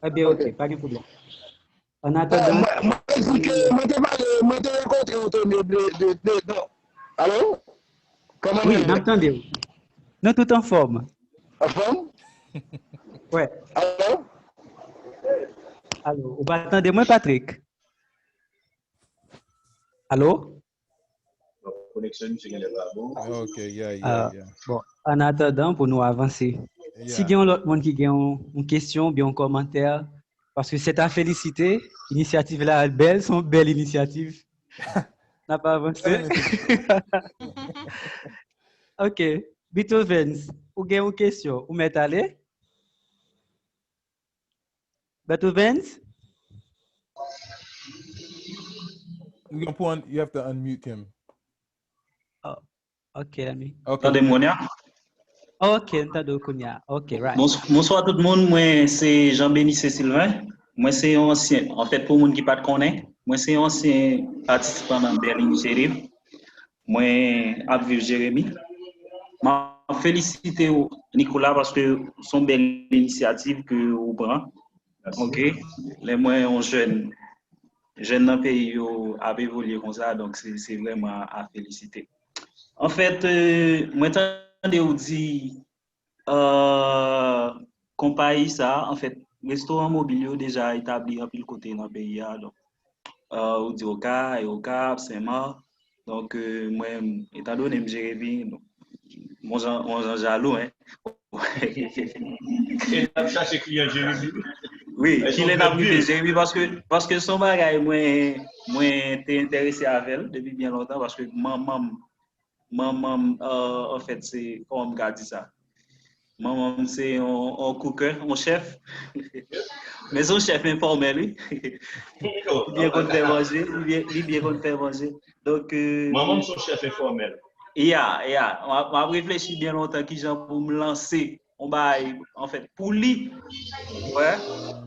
Ebyen, ok, pa gen pwoblèm. An atadan. Mwen, mwen te di ke mwen te pale, mwen te rankontre Antonio de, de, de, non. Alo? Kòman nou ye? Wi, n ap tande w. Nou tout anfòm. Anfòm? Wè. Alo? Alo, ou pa tande mwen, Patrick? Alo? Koneksyon misye genlè pa bon. Ok, yeah, yeah, yeah. Bon, an atadan, pou nou avanse. Si gen yon lòt moun ki gen yon kesyon oubyen yon kòmantè, paske se ta felisite, inisyativ la bèl, se yon bèl inisyativ. N ap avanse. Ok. Beethovens, ou gen yon kesyon, ou mèt ale? Beethovens? You can put on, you have to unmute him. Oh, ok, ami. Ok. Tande m kounye a? Ok, m tande w kounye a. Ok, right. Bons- Bonswa tout moun, mwen se Jean Benice Sylvain. Mwen se yon ansyen, anfèt pou moun ki pa t konnen, mwen se yon ansyen patisipan nan Bèl Inisyetiv. Mwen ap viv Jeremi. M ap felisite w, Nicolas, paske se yon bèl inisyativ ke ou pran. Ok. Lè mwen yon jèn, jèn nan peyi yo ap evolye konsa, donk se se vrèman a felisite. Anfèt, euh, mwen tande w di euh, konpayi sa, anfèt, restoran mobil yo deja etabli anpil kote nan peyi a. Donk, euh, ou di Oka, e Okap, Senmak. Donk, euh, mwen, etandone m Jeremi, donk, mwen jan, mwen jan jalou, hein. E n ap chache kliyan Jeremi. Wi, kilè n ap rive Jeremi, paske, paske se yon bagay mwen, mwen te enterese avè l depi byen lontan, paske manman m, manman m, euh, anfèt, se, kòman m ka di sa? Manman m se yon, yon koukè, yon chèf. Men se yon chèf enfòmèl, wi. Li byen konn fè manje, li byen, li byen konn fè manje. Donk, euh, Manman m se yon chèf enfòmèl. Ya, ya. M ap, m ap reflechi byen lontan kijan pou m lanse yon bagay, anfèt, pou li. Wè,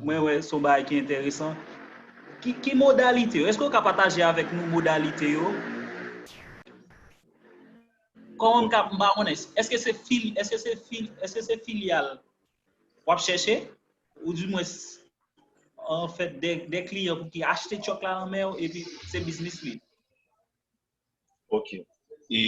mwen wè, se yon bagay ki enteresan. Ki, ki modalite yo? Èske w ka pataje avèk nou modalite yo? Kòman m ka, m pa konnen, èske se fil, èske se fil, èske se filyal w ap chèche? Ou di mwens, anfèt, de, de kliyan pou ki achte tchòk la nan men w, epi se biznis li. Ok. E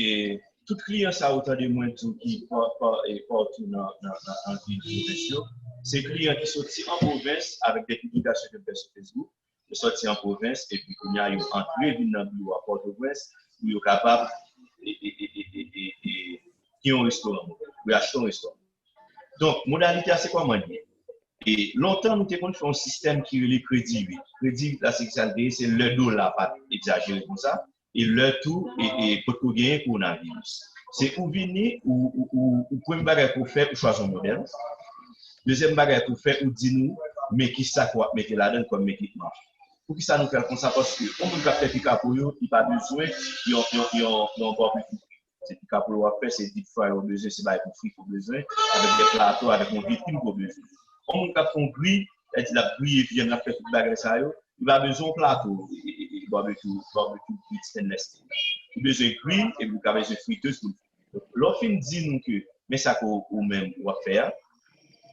tout kliyan sa yo tande mwen di w ki pa, pa, e partou nan, nan, nan, nan vil pwovens yo, se kliyan ki soti an pwovens avèk de piblikasyon ke m fè sou Facebook. Yo soti an pwovens, epi kounye a yo antre vin nan biwo a Pòtoprens pou yo kapab e, e, e, e, e, e, e, gen yon restoran, pou yo achte yon restoran. Donk, modalite a se kòman l ye? E lontan, nou te konn fè yon sistèm ki rele kredi uit. Kredi uit la, se ki sa l te ye? Se lè dola pa t egzajere konsa, e lè tou, e, e potko genyen kowonaviris. Se ou vini, ou, ou, ou, ou premye bagay pou w fè, ou chwazi yon modèl. Dezyèm bagay pou w fè, ou di nou, men ki sa ke w ap mete ladan l kòm ekipman. Poukisa nou fè l konsa? Paske yon moun k ap fè pikapo yo, li pa bezwen yon, yon, yon, yon barbecue. Se pikapo yo w ap fè, se deep fry ou bezwen, se bagay pou frit ou bezwen, avèk de plato, avèk yon vitrin ke w bezwen. Yon moun k ap fè yon gri, sètadi l ap griye vyann, l ap fè tout bagay sa yo, li pa bezwen yon plato, e, e, e, barbecue, barbecue grid stainless steel. Li bezwen gri, epi li ka bezwen fritez pou l fri. Lè w fin di nou ke, men sa ke w, ou menm, w ap fè a,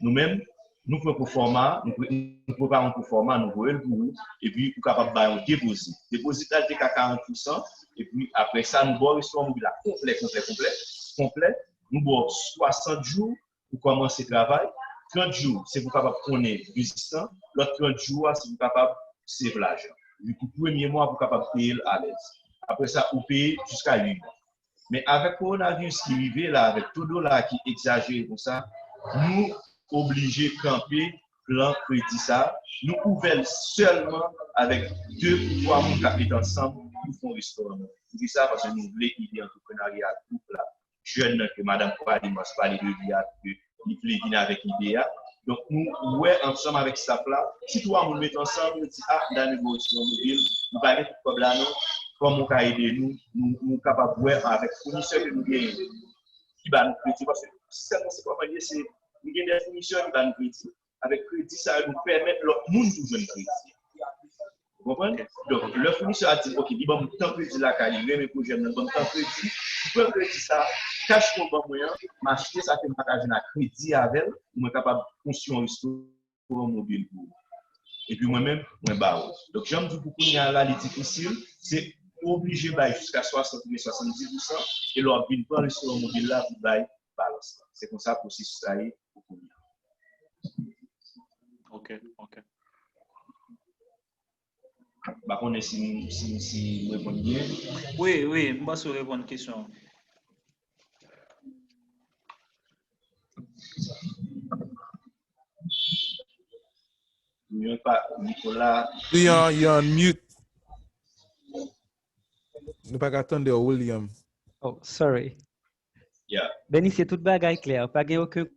nou menm, nou pran pwofòma, nou pre-, nou prepare yon pwofòma, nou voye l pou ou, epi ou kapab bay yon depozit. Depozit la, li te ka karant pousan, epi apre sa, nou ba w restoran mobil la konplè, konplè, konplè, konplè. Nou ba w swasant jou pou kòmanse travay, trant jou, se pou w kapab konnen biznis lan, lòt trant jou a, se pou w kapab save lajan. Epi pou premye mwa, pou w kapab peye l alèz. Apre sa, ou peye jiska uit mwa. Men avèk kowonaviris ki rive la, avèk to dola ki egzajere konsa, nou oblije kanpe plan kredi sa. Nou ouvè l sèlman avèk de ou twa moun k ap met ansanm pou fè yon restoran. Poukisa? Paske nou vle ide antreprenarya gwoup la, jèn nan ke madanm Kwali Mars pale de li a, ke li vle vin avèk ide a. Donk, nou wè ansanm avèk staff la, si twa moun met ansanm, yo di, a, n ta renmen bon restoran mobil, nou pa gen tout kòb la non, kòman w ka ede nou, nou, nou kapab wè avèk founisè ke nou genyen, ki ba nou kredi, paske sistèm nan se kòman l ye, se, nou gen de founisè ki ba nou kredi, avèk kredi sa yo, nou pèmèt lòt moun tou jwenn kredi. Ou konprann? Donk, lè founisè a di, ok, li ban m tan kredi lakay li, li renmen pwojè m nan, li ban m tan kredi, m pran kredi sa, kach ke w ban mwen an, m achte sa ke m pa ka jwenn a kredi avè l, pou mwen kapab konstwi yon restoran mobil pou ou. Epi mwen menm, mwen ba ou. Donk, jan m di w pou kounye a la, li difisil, se ou oblije bay jiska swasant oubyen swasanndis pousan, e lè w ap vin pran restoran mobil la, pou bay balans la. Se konsa pwosesis la ye pou kounye a. Ok, ok. M pa konnen si, si, si m reponn byen. Wi, wi, m panse w reponn kesyon an. Yon pa, Nicolas. Leon, you on mute. Nou pa ka tande w, William. Oh, sorry. Yeah. Benisye, tout bagay klè. Pa gen okenn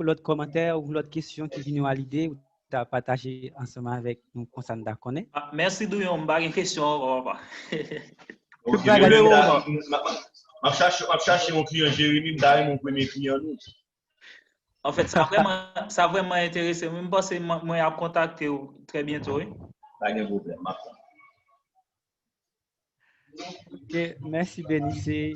lòt kòmantè ou lòt kesyon ki vin ou a lide ou ta pataje ansanm avèk nou konsa n ta konnen? Ah, mèsi Douyon, m pa gen kesyon ankò, papa. Ok, bagay men klè. la, m, m, m ap chache, m ap chache yon kliyan Jeremi, m ta renmen yon premye kliyan nou. Anfèt, sa vrèman, sa vrèman enterese mwen. M panse mwen, mwen ap kontakte w trè byento, wi. Pa gen pwoblèm, m ap tann. Ok, mèsi Benisye.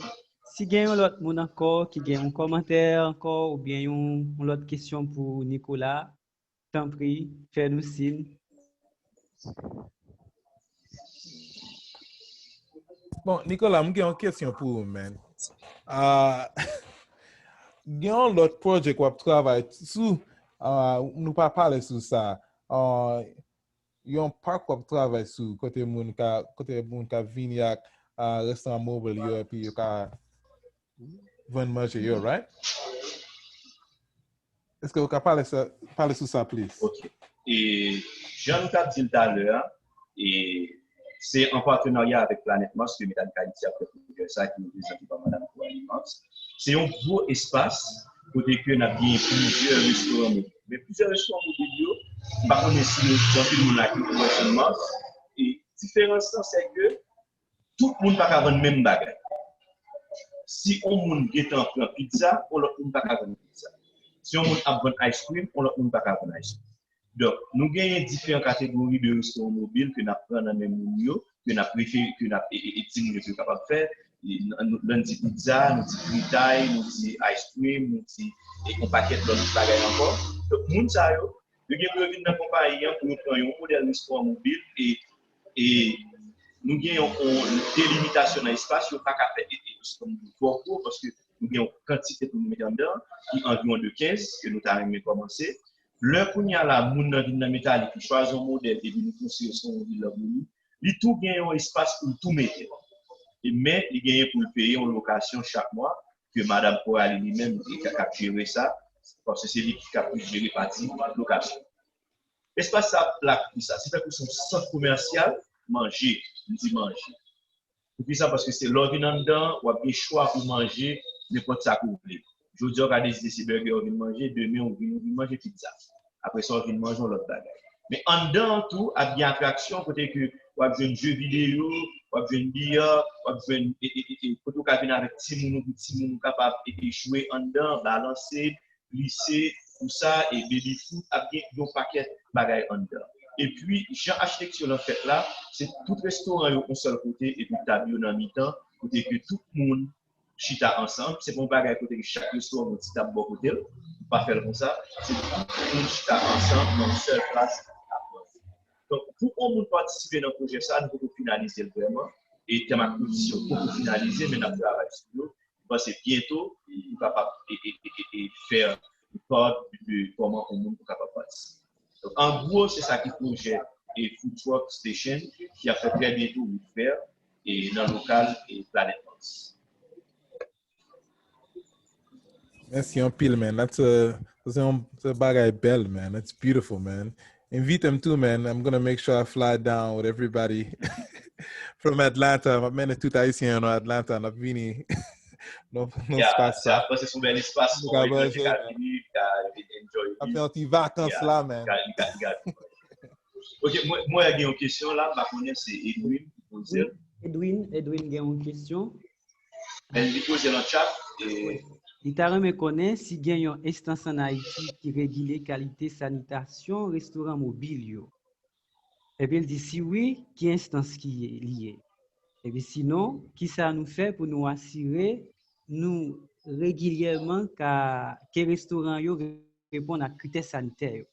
Si gen yon lòt moun ankò ki gen yon kòmantè ankò oubyen yon, yon lòt kesyon pou Nicolas, tanpri, fè nou siy. Bon, Nicolas, m gen yon kesyon pou ou, man. Ah, gen yon lòt pwojè w ap travay sou, ah, nou pa pale sou sa. Ah, yon park w ap travay sou, kote moun ka, kote moun ka vini ak, ah, restoran mobil yo, epi yo ka vann manje yo, right? Èske w ka pale sa, pale sou sa plis? Ok. E jan nou t ap di l talè a, e se an patenarya avèk Planet Mars ke Medam Haiti ap fè pwojè sa ki reprezante pa Madam Coralie Mars. Se yon gwo espas kote ke n ap genyen plizyè restoran mobil. Men plizyè restoran mobil yo, m pa konnen si nou gen anpil moun la ki wè sou Mars. E diferans lan, se ke tout moun pa ka vann menm bagay. Si yon moun gentan pran pizza, yon lòt moun pa ka vann pizza. Si yon moun ap vann ice cream, yon lòt moun pa ka vann ice cream. Donk, nou genyen diferan kategori de restoran mobil ke n ap pran nan men moun yo, ke n ap refere, ke n ap e, e, e di moun yo ke yo kapab fè. E, n, n, lè n di pizza, nou di fritay, nou di ice cream, nou di e, yon pakèt lòt bagay ankò. Donk, moun sa yo, yo gen pou yo vin nan konpayi an pou yo pran yon modèl restoran mobil e, e nou gen yon, yon delimitasyon nan espas, yo pa ka fè, e, e, kòm twò gwo, paske nou gen yon kantite pou nou mete anndan, ki anviwon de kenz, ke nou ta renmen kòmanse. Lè kounye a la, moun nan vin nan Metalik, li chwazi yon modèl, epi nou konstwi yon vil la pou li, li tou gen yon espas pou l tou mete. E men, li genyen pou l peye yon lokasyon chak mwa, ke Madanm Coralie li menm, li ka, ka jere sa, paske se li ki ka jere pati lokasyon. Espas sa la pou kisa? Se tankou se yon sant komèsyal manje, m di manje. Poukisa? Paske se lè w vin anndan, w ap gen chwa pou manje nenpòt sa ke w vle. Jodi a, w ka deside se bègè w vin manje, demen w vin, w vin manje pizza. Apre sa, w vin manje yon lòt bagay. Men anndan an tou, ap gen atraksyon kote ke w ap jwenn je videyo, w ap jwenn biya, w ap jwenn e, e, e, e, kote w ka vin avèk timoun ou, pou timoun ou kapab e, e, jwe anndan, balanse, glise, pou sa, e baby foot, ap gen yon pakèt bagay anndan. Epi, jan achitekti lan fèt la, se tout restoran yo yon sèl kote, epi tab yo nan mitan, kote ke tout moun chita ansanm. Se pa yon bagay kote ke chak restoran gen yon ti tab bò kote l. Ou pa fè l konsa. Se tout moun chita ansanm nan yon sèl plas ap manje. Donk, pou yon moun patisipe nan pwojè sa, nou poko finalize l vrèman. E tèm ak kondisyon poko finalize, men n ap travay sou yo. M panse byento, nou kapab e, e, e, e, e fè part de kòman yon moun pou kapab patisipe. Donk, an gwo, se sa ki pwojè e Food Truck Station ki ap fè trè byento ouvè e nan lokal e Planet Mars. Mèsi anpil, man. That's a, se yon, se yon bagay bèl, man. That's beautiful, man. Invite m tou, man. I'm gonna make sure I fly down with everybody from Atlanta. M ap mennen tout Ayisyen yo nan Atlanta. N ap vini nan, nan espas sa. Sa, se yon bèl espas. Mwen ka manje. Ka vini, ka enjoy. Ap fè yon ti vakans la, man. Ka, ka, ka. Ok, mwen, mwen gen yon kesyon la, m pa konnen se Edwin ki poze l. Edwin, Edwin gen yon kesyon. Men li poze l nan chat. E... Li ta renmen konnen si gen yon enstans ann Ayiti ki regile kalite sanitasyon restoran mobil yo. Epi l di si wi, ki enstans ki ye, li ye? Epi sinon, kisa nou fè pou nou asire nou regilyèman ka, ke restoran yo reponn ak kritè sanitè yo,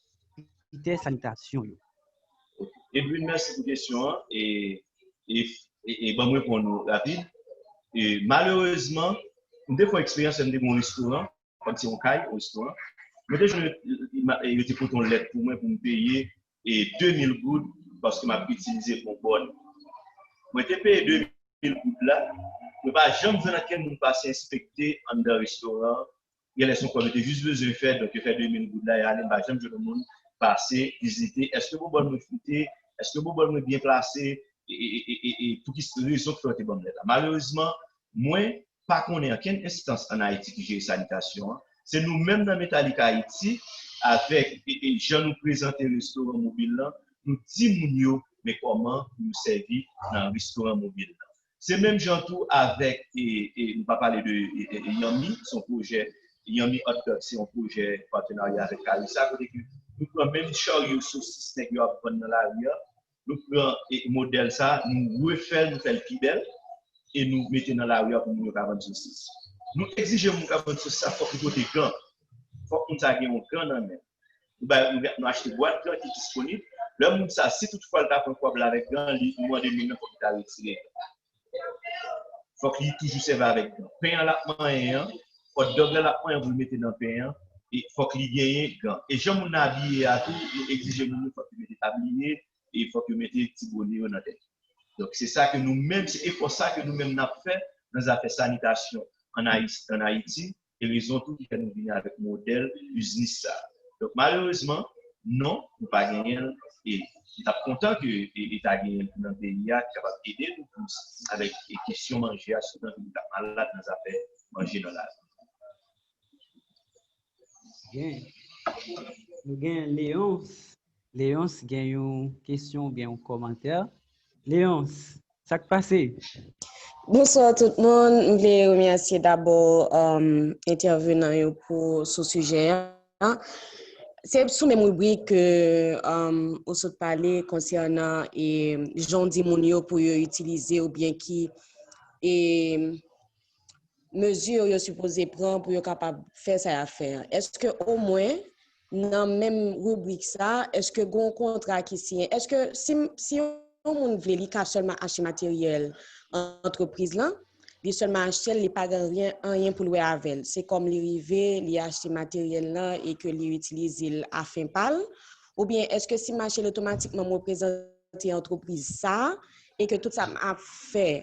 kritè sanitasyon yo? Edwin, mèsi pou kesyon an. E, e, e, e ban m reponn ou rapid. E, malerezman, m te fè yon eksperyans, m te gen yon restoran, kòm se yon kay, yon restoran. Mwen te jwenn, yo te pote yon lèt pou mwen pou m peye e de mil goud paske m ap itilize yon bòn. Mwen te peye de mil goud la, mwen pa janm jwenn ankenn moun pase enspekte anndan restoran an. Genlè se yon kòb yo te jis bezwen fè, donk yo fè de mil goud la, yo ale, m pa janm jwenn yon moun pase, vizite. Èske bobòn mwen fite? Èske bobòn mwen byen plase? E, e, e, e, e pou ki rezon ki fè yo te ban m lèt la? Malerezman, mwen pa konnen ankenn enstans ann Ayiti ki jere sanitasyon an. Se nou menm nan Metalik Ayiti, avèk e, e, jan nou prezante restoran mobil lan, nou di moun yo, men kòman pou yo sèvi nan restoran mobil lan. Se menm jan tou avèk, e, e, nou pa pale de e, e, e, Yummy, se yon pwojè, Yummy Hot Dog, se yon pwojè patnarya avèk Carissa, kote ke nou pran menm charyo sosis nèg yo ap vann nan lari a, nou pran e, modèl sa, nou refè l, nou fè l pi bèl, e nou mete nan lari a pou moun yo ka vann sosis. Nou egzije moun k ap vann sosis sa, fòk li pote gan. Fòk moun sa gen yon gan nan men l. Nou bay, nou, nou achte bwat gan ki disponib. Lè moun sa, si toutfwa l ta pran kòb la avèk gan, li, nou mande moun nan fòk li ta retire gan. Fòk li toujou sèvi avèk gan. Pen an l ap manyen an, hot dog la l ap manyen pou l mete nan pen an, e fòk li genyen gan. E jan moun nan abiye a tou, nou egzije moun yo fòk yo mete tabliye, e fòk yo mete ti bone yo nan tèt yo. Donk, se sa ke nou menm, se efò sa ke nou menm n ap fè nan zafè sanitasyon ann Ayi-, ann Ayiti, e rezon tou ki fè nou vini avèk modèl biznis sa. Donk, malerezman, non, nou pa genyen l, e m t ap kontan ke e, e ta genyen l nan peyi a, ki kapab ede nou plis avèk e, kesyon manje a, sitou nan peyi k ap malad nan zafè manje nan lari. Gen. Nou gen Léonce. Léonce gen yon kesyon oubyen yon kòmantè. Léonce, sa k pase? Bonswa tout moun. M vle remèsye dabò um, entèvenan yo pou sou sijè a. Se sou menm ribrik ke um, ou sot pale konsènan e, jan w di moun yo pou yo itilize oubyen ki e, mezi yo sipoze pran pou yo kapab fè sa y ap fè an? Èske omwen nan menm ribrik sa, èske gen yon kontra ki siyen? Èske si, si yon moun vle, li ka sèlman achte materyèl antrepriz lan, Li sèlman achte l, li pa gen anyen, anyen pou l wè avè l. Se kòm li rive, li achte materyèl lan e ke li itilize l a fen pa l? Oubyen èske si m achte l otomatikman m reprezante antrepriz sa a e ke tout sa m ap fè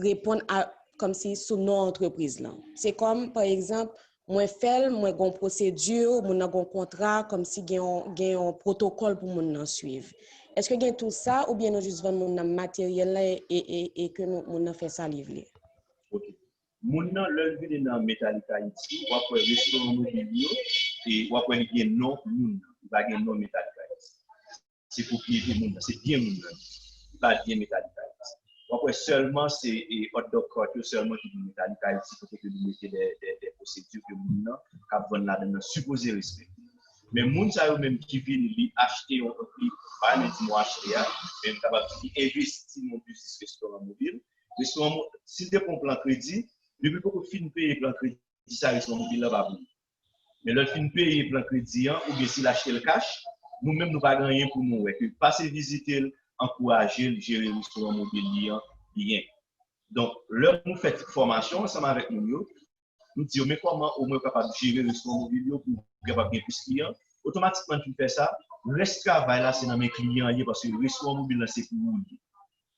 reponn a, kòmsi sou non antrepriz lan? Se kòm, pa egzanp, mwen fè l, mwen gen yon pwosedi, moun nan gen yon kontra, kòmsi gen yon, gen yon pwotokòl pou moun nan swiv. Èske gen tou sa, oubyen nou jis vann moun nan materyèl la e, e, e, e ke nou, moun nan fè sa li vle? Ok. Moun nan, lè l vini nan Metallic Haiti, w ap wè restoran mobil yo, e w ap wè li gen non moun nan. Li pa gen non Metallic Haiti. Se pwopriyete moun nan, se byen moun nan. Li pa byen Metallic Haiti. W ap wè sèlman se e, hot dog cart yo sèlman ki di Metallic Haiti, kote ke li mete de, de, de pwosedi ke moun nan k ap vann ladan nan sipoze respekte. Men moun sa yo menm ki vini, li achte yon, li pa menm di mwen achte a, men m kapab di li envesti nan yon biznis restoran mobil. Restoran, si l te pran plan kredi, depi l poko fin peye plan kredi sa, restoran mobil la pa pou li. Men lè l fin peye plan kredi an, oubyen si l achte l kach, nou menm nou pa gen anyen pou nou wè ke pase vizite l, ankouraje l jere restoran mobil li an byen. Donk, lè nou fè ti fòmasyon ansanm avèk moun yo, nou di yo, men kòman omwen w kapab jere restoran mobil yo pou w kapab gen plis kliyan, otomatikman l fin fè sa, rès travay la se nan men kliyan an ye, paske restoran mobil la se pou ou li ye.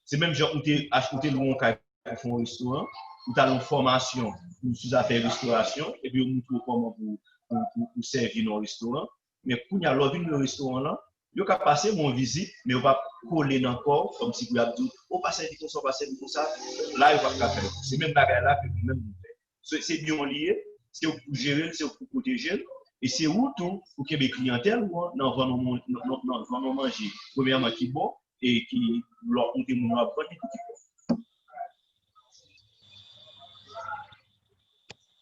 Se menm jan ou te, ou te lwe yon kay pou fè yon restoran, ou t al yon fòmasyon pou sou zafè restorasyon, epi yo moutre w kòman pou, pou, pou, pou sèvi nan yon restoran. Men kounye a, lè w vin nan restoran lan, yo ka pase yon vizit, men yo p ap kole nan kò w, kòmsi pou y ap di w, o pa sèvi konsa, o pa sèvi konsa. La, yo p ap ka fè l. Se menm bagay la ke nou menm nou fè. Se, se byen w li ye, se ou k pou jere l, se ou k pou pwoteje l, e se ou tou pou kenbe kliyantèl ou an nan vann yon, nan, nan, nan vann yon manje, premyèman ki bon, e ki lè w ap monte moun yo ap vann li tou ki bon.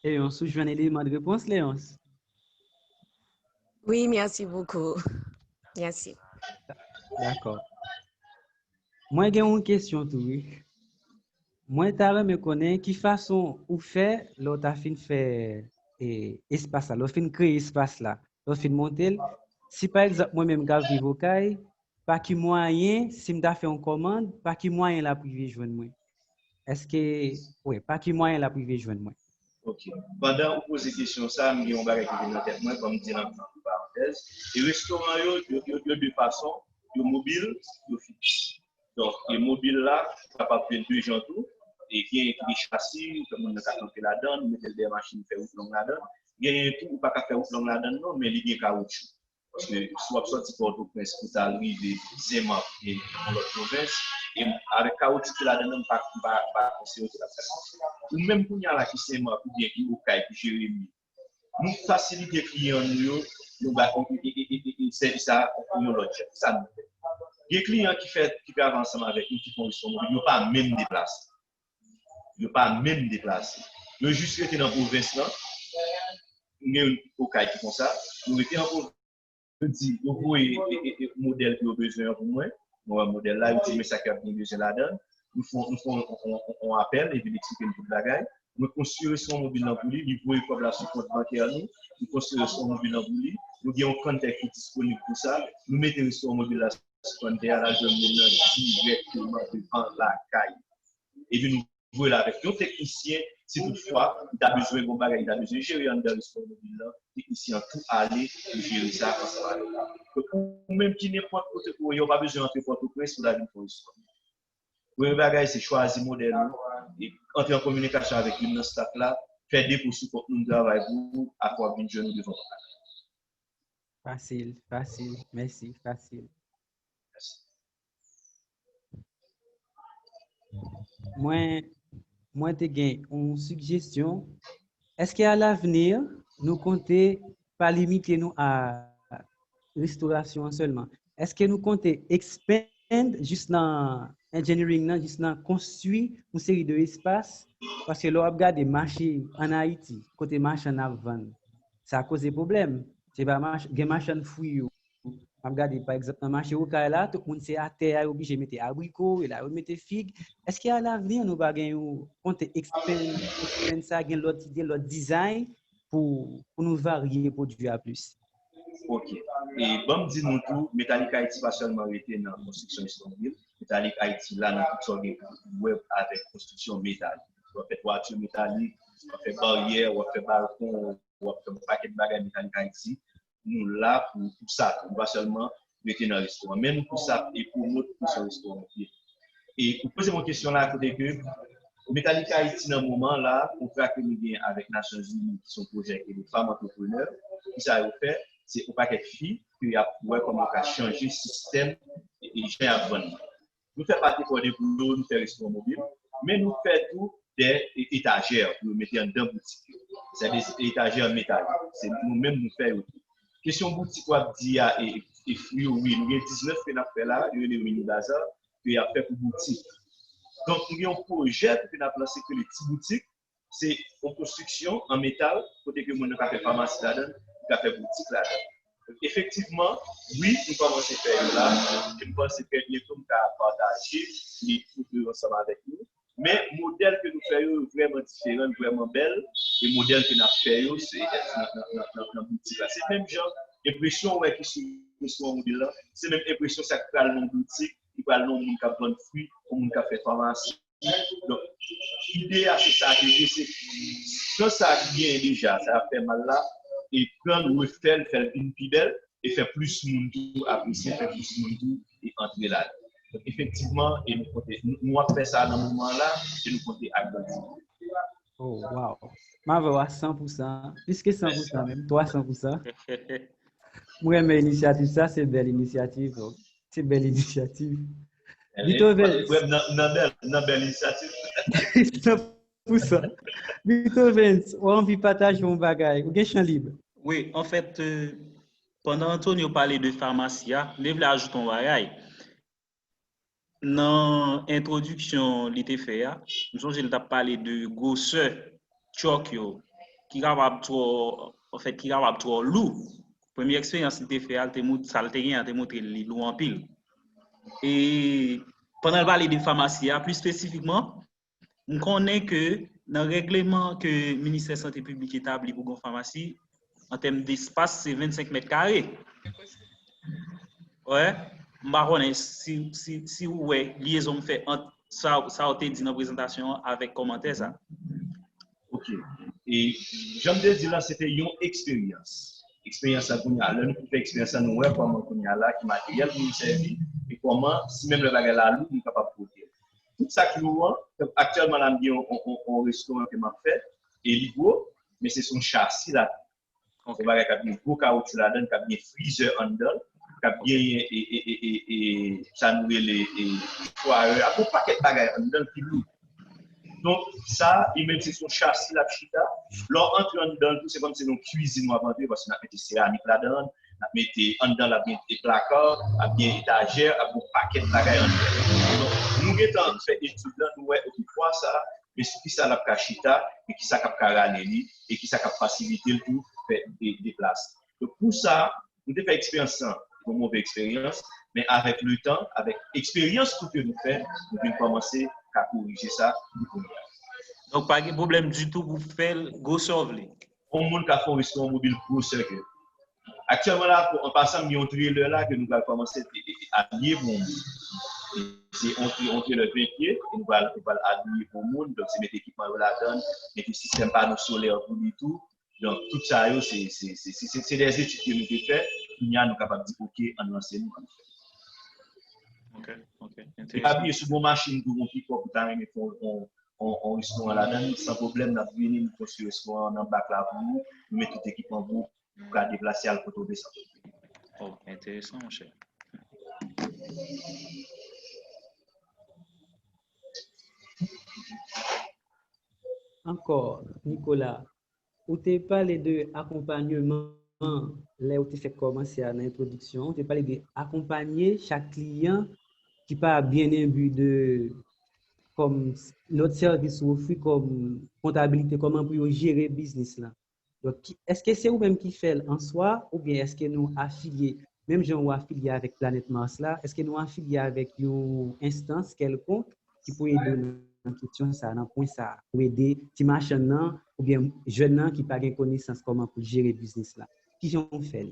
Léonce, ou jwenn eleman de repons, Léonce? Oui, merci beaucoup. Merci. Dakò. Mwen gen yon kesyon tou, wi. Mwen ta renmen konnen ki fason ou fè lè w ta fin fè e, espas la, lè w fin kreye espas la, lè w fin monte l. Si pa egzanp, mwen menm m ka viv Okay, pa ki mwayen, si m ta fè yon kòmand, pa ki mwayen l ap rive jwenn mwen? Èske, wi, pa ki mwayen l ap rive jwenn mwen? Ok. Pandan ou poze kesyon sa, m gen yon bagay ki vin nan tèt mwen, fò m di l an parantèz. E restoran yo, yo, yo, yo de fason, yo mobil, yo fiks. Donk, e mobil la, kapab fè de jan tou. E gen ki gen chasi, ke moun nan ka kanpe ladan, ou mete l dèyè machin, fè wout long ladan. Genyen tou, ou pa ka fè wout long ladan non, men li gen kawoutchou. Paske si w ap sòti Pòtoprens pou ta rive Senmak e yon lòt pwovens, e avèk kawoutchou ki ladan nan, m pa, m pa, m pa konsidere ke l ap fè sans. Ou menm kounye a la ki Senmak oubyen ki Okay, ki Jeremi, nou fasilite kliyan nou yo, nou ba e, e, e, e, e, e sèvis sa yon lòt jan. Sa nou fè. Gen kliyan ki fè, ki travay ansanm avèk nou, ki fè yon restoran mobil, yo pa menm deplase. Yo pa menm deplase. Yo jis rete nan pwovens lan. Gen yon Okay ki konsa. Yo rete an pwovens. Yo di, yo voye e, e, e, modèl ke yo bezwen an pou mwen. Mwen wè modèl la, yo di men sa ke y ap gen bezwen ladan l. Nou fè, nou fè yon, yon, yon, yon apèl, epi l eksplike nou tout bagay. Mwen konstwi restoran mobil lan pou li, li voye kòb la sou kont bankè nou. Nou konstwi restoran mobil lan pou li. Nou gen yon kantè ki disponib pou sa. Nou mete restoran mobil la sou kantè a, l al jwenn moun nan dirèkteman devan lakay. Epi nou voye l avèk yon teknisyen, si toutfwa li ta bezwen gen yon bagay, li ta bezwen jere anndan restoran mobil lan, teknisyen an tou ale pou jere sa ansanm avèk li. Donk, ou menm ki nenpòt kote ke w ye, ou pa bezwen antre Pòtoprens pou w ta vin fè yon restoran. Premye bagay, se chwazi modèl ou, e antre an kominikasyon avèk youn nan staf la, fè depo sou kont nou, m travay pou ou, apre w ap vin jwenn nou devan pòt la. Fasil, fasil, mèsi, fasil. Mwen, mwen te gen yon sijesyon. Èske alavni, nou konte pa limite nou a restorasyon an sèlman? Èske nou konte expand jis nan engineering nan, jis nan konstwi yon seri de espas? Paske lè w ap gade mache ann Ayiti, kote machann ap vann, sa koze pwoblèm. Se pa mach, gen machann fwi yo. M ap gade, pa egzanp, nan mache Okay la, tout moun se atè a, yo oblije mete abriko, e la yo mete fig. Èske alavni, nou pa gen yon konte expand, expand sa, gen lòt ide, lòt dizay pou, pou nou varye pwodui a plis? Ok. E ban m di nou tou, Metallic Haiti pa sèlman rete nan konstriksyon otomobil. Metallic Haiti la nan tout sa w gen pou wè avèk konstriksyon metal. w ap fè twati metalik, w ap fè baryè, w ap fè balkon, w ap fè yon pakèt bagay Metalik Ayiti. Nou la pou, pou sa tou. Nou pa sèlman rete nan restoran. Men nou pou sa e pwomot pou se yon restoran nou ye. E ou poze m yon kesyon la kote ke Metalik Ayiti nan moman la, kontra ke nou gen avèk Nasyonzini, ki se yon pwojè ke de fanm antreprenè, ki sa yo fè, se yon pakèt fi ke y ap wè kòman yo ka chanje sistèm e, e jan y ap vann nan. Nou fè pate kòde pou yo, nou fè restoran mobil, men nou fè tou de e- etajè pou yo mete anndan boutik yo. Se de etajè an metal. Se nou menm nou fè yo tou. Kesyon boutik w ap di a e, e fri yo, wi, nou gen diznèf ke n ap fè la, yo rele Mini Bazar, ke y ap fè pou boutik. Donk, nou gen yon pwojè tou ke n ap lanse ke le Ti Boutik, se yon konstriksyon an metal, kote ke moun nan ka fè famasi ladan, li ka fè boutik ladan. Efektivman, wi, nou kòmanse fè yo la, e m panse trè byento m ka pataje li foto yo ansanm avèk nou. Men, modèl ke nou fè yo, yo vrèman diferan, vrèman bèl, e modèl ke n ap fè yo, se nan, nan, nan, nan, nan boutik la. Se menm jan, enpresyon ou wè ki sou restoran mobil la, se menm enpresyon sa k pral nan boutik, ki pral nan moun k ap vann fwi, yon moun k ap fè famasi. Donk, ide a, se sa ke li ye, se pran sa ki genyen deja, sa y ap fè mal la, e pran l, refè l, fè l vin pi bèl, e fè plis moun tou apresye, fè plis moun tou e antre ladan. Donk, efektivman, e nou konte, nou, nou ap fè sa nan moman an la, e nou konte ak grann ti. Oh, wow. M avè w a san pou san, plis ke san pou san menm, twa san pou san. M renmen inisyativ sa, se bèl inisyativ. Se bèl inisyativ. Beethoven. Nan, nan bèl, nan bèl inisyativ. San pou san. Beethoven, ou anvi pataje yon bagay, ou gen chan lib. Wi, anfèt, euh, pandan Antonio pale de famasi a, m te vle ajoute yon bagay. Nan entwodiksyon li te fè a, m sonje li t ap pale de gwosè tchòk yo, ki kapab twò, anfèt, ki kapab twò lou. Premye eksperyans li te fè a, li te mout-, sa l te gen an te montre l li lou anpil. E pandan l pale de famasi a, pli espesifikman, m konnen ke nan règleman ke Ministè Sante Piblik etabli pou gen famasi, an tèm despas, se vennsenk mèt kare. Wè, m pa konnen si, si, si ou wè lyezon m fè ant sa, sa w te di nan prezantasyon an avèk kòmantè sa. Ok. E jan m te di la, se te yon eksperyans. Eksperyans la kounye a, lè nou fin fè eksperyans la, nou wè kòman kounye a la, ki materyèl pou nou sèvi, e kòman, si menm lè bagay la lou, nou kapab pote l. Tout sa ki lou an, aktyèlman la, m gen yon, yon, yon, yon restoran ke m ap fè, e li gwo, men se son chasi la. Yon bagay k ap gen gwo kawotchou ladan l, k ap gen frizè anndan l, k ap genyen e, e, e, e, e, sa nou rele e, fwayè, ak yon pakèt bagay anndan l ki lou. Donk, sa, li menm se sou chasi l ap chita. Lè w antre anndan l tou, se kòmsi se nan yon kwizin w ap antre, paske n ap mete seramik ladan l, n ap mete anndan l, ap gen plaka, ap gen etajè, ap gen yon pakèt bagay anndan l. Donk, nou gentan fè etid la, nou wè, oke, pwa sa, men sou kisa l ap ka chita, men kisa k ap ka rale li, e kisa k ap fasilite l tou fè de, deplase. Donk, pou sa, nou te fè eksperyans lan, yon move eksperyans, men avèk letan, avèk eksperyans tou ke nou fè, nou vin kòmanse ka korije sa pou kounye a. Donk, pa gen pwoblèm ditou pou fè l gwosè w vle. Yon moun ka fè yon restoran mobil gwosè ke. Aktyèlman la, pou, an pasan, m gen yon trelè la ke nou pral kòmanse e, e, e abiye pou yon moun. E se yon, yon trelè ven pye, e nou pral, nou pral abiye pou yon moun, donk se mete ekipman yo ladan l, mete sistèm pano solè pou li tou. Donk, tout sa yo, se, se, se, se, se, se de etid ke nou te fè. Kounye a, nou kapab di, oke, ann lanse nou, ann fè. Ok, ok. Enteresan. Epi, si w gen yon machin tou, yon pikòp, ou ta renmen fè yon, yon, yon, yon restoran ladan l, san pwoblèm, n ap vini, nou konstwi restoran an nan bak la pou ou, nou met tout ekipman pou ou, ou ka deplase al kote w bezwen. Oh, enteresan, monchè. Ankò, Nicolas, ou te pale de akonpanyeman lè ou te fèk kòmanse a nan entwodiksyon an, ou te pale de akonpanye chak kliyan ki pa byen enbi de kòm lòt sèvis ou ofri kòm kontabilite, kòman pou yo jere biznis lan. Donk, ki, èske se ou menm ki fè l an swa, oubyen èske nou afilye, menm jan ou afilye avèk Planèt Mars la, èske nou afilye avèk yon enstans kèlkonk ki pou ede w nan kesyon sa, nan pwen sa, pou ede ti machann nan, oubyen jèn nan ki pa gen konesans kòman pou jere biznis la? Kijan w fè l?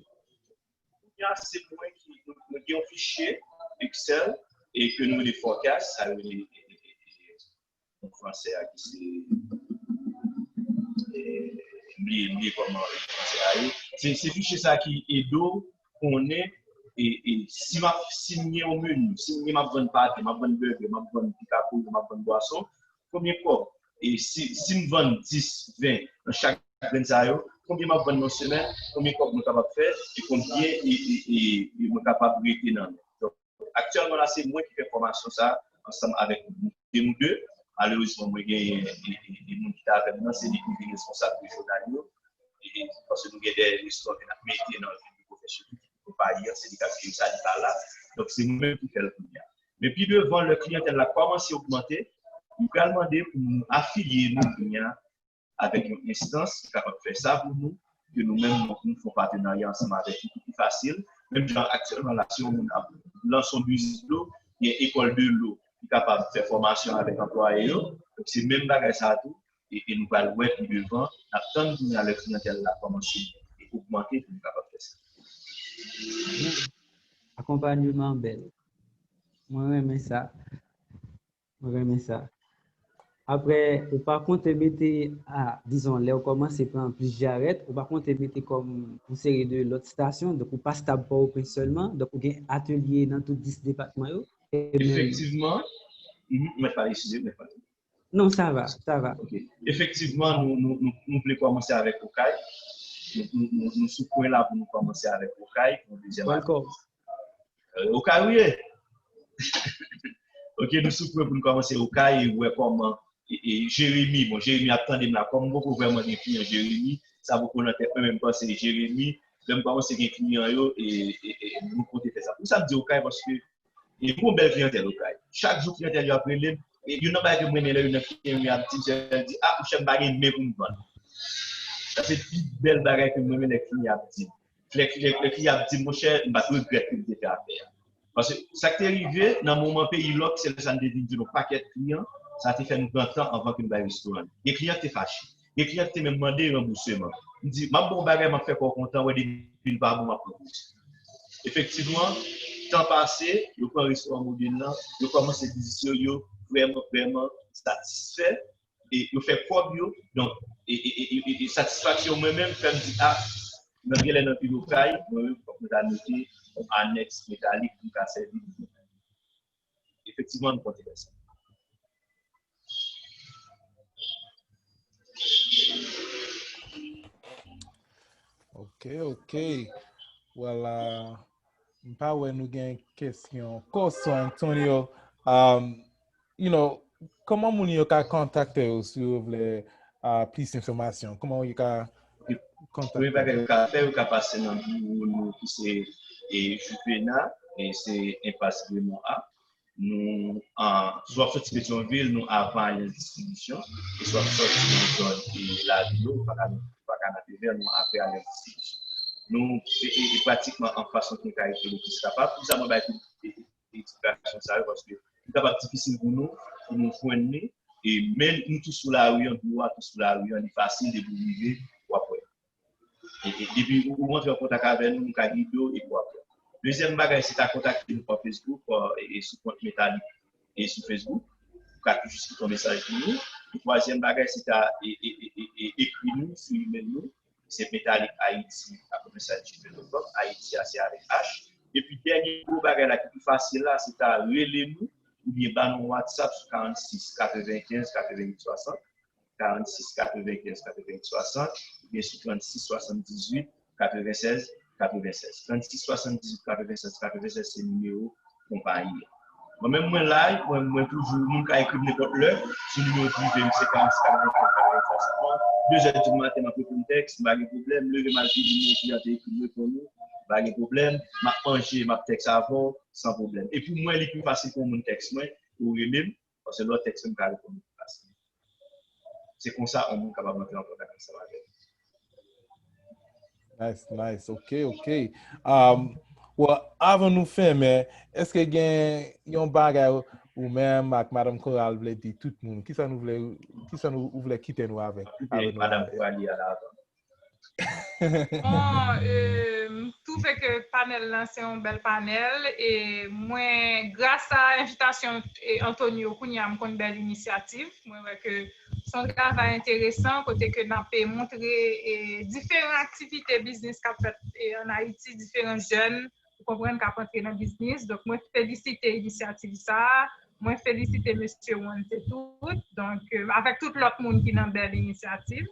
Kounye a, se mwen ki, nou, nou gen yon fichye Excel e ke nou rele forecast, sa yo rele yon fransè a ki se, e, m bliye, m bliye kòman fransè a ye. Se, se fichye sa ki ede w konnen, e, e, si m ap, si m gen yon meni, si m gen, m ap vann pate, m ap vann bègè, m ap vann pika poultri, m ap vann bwason, konbyen kòb? E si, si m vann dis, ven nan chak grenn sa yo, konbyen m ap vann nan semèn, konbyen kòb mwen kapab fè, e konbyen e, e, e, e mwen kapab rete nan men. Donk, aktyèlman la, se mwen ki fè fòmasyon sa a ansanm avèk de nou de. Malerezman, mwen genyen e, e, e, e moun ki t avè m nan, se li ki vin responsab de jounal yo. E, e, paske nou gen de restoran ke n ap mete nan vil Pòtoprens yo tou, ki konpayi an, se li k ap jere sa, li pa la. Donk, se mwen menm ki fè l kounye a. Men pi devan, lè kliyantèl la kòmanse ogmante, nou pral mande pou nou afilye nou kounye a avèk yon enstans ki kapab fè sa pou nou, ke nou menm, nou, nou fè yon patenarya ansanm avèk li pou pi fasil. Menm jan aktyèlman la, si yon moun ap lanse yon biznis dlo, gen ekòl de dlo ki kapab fè fòmasyon avèk anplwaye yo. Donk, se menm bagay sa a tou, e, e nou pral wè pi devan, n ap tann kounye a lè kliyantèl la kòmanse ogmante pou nou kapab fè sa. Akonpayman bèl. Mwen renmen sa. Mwen renmen sa. Apre, ou pa konte mete, a, dizon, lè w kòmanse pran plis jarèt, ou pa konte mete kòm yon seri de lòt estasyon, donk ou pa stab Pòtoprens sèlman, donk ou gen atelye nan tout dis depatman yo. E menm Efektivman, mhm, mwen pale, eskize, mwen pale. Non, sa va, sa va. Ok. Efektivman, nou, nou, nou, nou vle kòmanse avèk Okay. Nou, nou, nou, nou sou pwen la pou nou kòmanse avèk Okay, pou dezyèm Welcome. Euh, Okay, wi. Ok, nou sou pwen pou nou kòmanse Okay e wè kòman e, e Jeremi, bon, Jeremi ap tande m la, kòm m poko vrèman gen kliyan Jeremi, sa poko nan tèt mwen, men m panse Jeremi, lè m kòmanse gen kliyan yo, e, e, e nou konte fè sa. Poukisa m di Okay? Paske e nou gon bèl kliyantèl Okay. Chak jou kliyantèl yo ap rele m, e youn nan bagay ke m renmen lè youn nan kliyan yo ap di m, se lè l di, a, monchè, m pa gen men pou m vann. Sa se pi bèl bagay ke m renmen lè kliyan ap di m. Lè, lè, lè kliyan ap di m, monchè, m pa t regrèt ke m te fè afè a. Paske sa k te rive, nan moman peyi lòk, se lè sa n te vin di yon pakèt kliyan, sa te fè nou pran tan anvan ke n bay restoran. Gen kliyan ki te fache. Gen kliyan ki te menm mande ranbousman. M di, m ap ba w bagay, m ap fè kò w kontan, wè depi l pa bon, m ap ranbouse. Efektivman, tan pase, yo pran restoran modèl la, yo kòmanse vizite yo, yo vrèman, vrèman satisfè, e yo fè kòb yo. Donk, e, e, e, e, e satisfaksyon mwen menm fè m di, a, nan genlè nan vil Okay, mwen menm, fòk mwen ta mete yon anèks metalik pou m ka sèvi. Efektivman, nou konte fè sa. Ok, ok. Well, uh, m pa wè nou gen kesyon ankò, so Antonio, um, you know, kòman moun yo ka kontakte w si yo vle uh, plis enfòmasyon? Kòman yo ka kontakte Premye bagay yo ka fè, yo ka pase nan biwo nou ki se e, Juvena, e se enpas Gremon a. Nou, an, si w ap soti Petyonvil, nou avan Alyans Distribisyon. E si w ap soti nan zòn e, Lavil, ou pa ka, ou pa ka nan Pevè, nou apre Alyans Distribisyon. Nou e, e, e pratikman anfas yon kenkayri ke Lokis Kapab. Poukisa mwen bay tout e, e, eksplikasyon sa yo? Paske li kapab difisil pou nou, pou nou jwenn li. E, men nou tou sou lari an, biwo a tou sou lari an, li fasil depi w rive, w ap wè. E, e, depi ou, ou rantre an kontak avè nou, nou ka gide w epi w ap wè. Dezyèm bagay, se ta kontakte nou pa Facebook, pa, e, e sou kont Metalik e sou Facebook. Ou ka toujou kite yon mesaj pou nou. E twazyèm bagay, se ta e, e, e, e, e, ekri nou sou email nou. Se metalik haiti a komèsal gmail dot com. Haiti a se avèk H. Epi dènye gwo bagay la ki pi fasil la, se ta rele nou oubyen ba nou WhatsApp sou karannsis katrevenkenz katreventuit swasant, karannsis katrevenkenz katreventuit swasant, oubyen sou trannsis swasanndizuit katrevensèz katrevensèz. Trannsis swasanndizuit katrevensèz katrevensèz se nimewo konpayi a. Mwen menm mwen live, mwen, mwen toujou, moun ka ekri m nenpòt lè, sou nimewo prive m se karannsis katrevenkenz katreventuit swasant. De zè di maten m ap reponn tèks, m pa gen pwoblèm, leve m al fini, yon kliyan te ekri m, reponn ou, m pa gen pwoblèm, m ap manje, m ap tèks avè w, san pwoblèm. Epi mwen, li pi fasil pou yon moun tèks mwen, ou rele m, paske lè w tèks mwen, m ka reponn ou pi fasil. Se konsa yon moun kapab antre an kontak ansanm avè m. Nice, nice. Ok, ok. Um, well, avan nou fèmen, èske gen yon bagay ou menm ak Madanm Coral vle di tout moun? Kisa nou vle, kisa nou, ou vle kite nou avèk? Kite Madanm Coralie a la avan. Bon, e, m twouve ke panèl lan se yon bèl panèl e mwen, gras a envitasyon e Antonio, kounye a m konn bèl inisyativ. Mwen wè ke se yon travay enteresan kote ke n ap montre e diferan aktivite biznis k ap fèt e ann Ayiti, diferan jèn ou konprann k ap antre nan biznis. Donk mwen felisite inisyativ sa a. Mwen felisite mesye Wonte tout. Donk e, avèk tout lòt moun ki nan bèl inisyativ.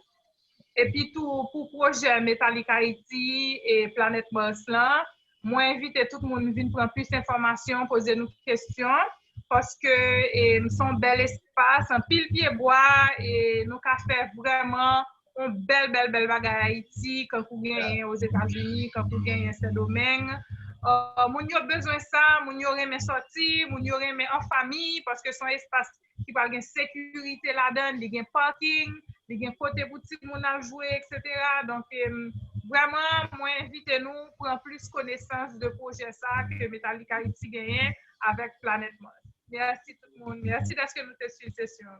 Epi tou pou pwojè Metallic Haiti e Planet Mars lan, mwen envite tout moun vin pran plis enfòmasyon, poze nou kesyon, paske e, se yon bèl espas, anpil pye bwa, e nou ka fè vrèman yon bèl, bèl, bèl bagay Ayiti, kankou genyen Ozetazini, kankou genyen Sendomeng. Uh, moun yo bezwen sa, moun yo renmen sòti, moun yo renmen an fanmi, paske se yon espas ki pral gen sekirite ladan, li gen parking, li gen kote pou timoun al jwe, et cetera. Donk, em, vrèman, mwen envite nou pran plis konesans de pwojè sa ke Metallic Haiti genyen avèk Planet Mars. Mèsi tout moun. Mèsi dèske nou te swiv sesyon.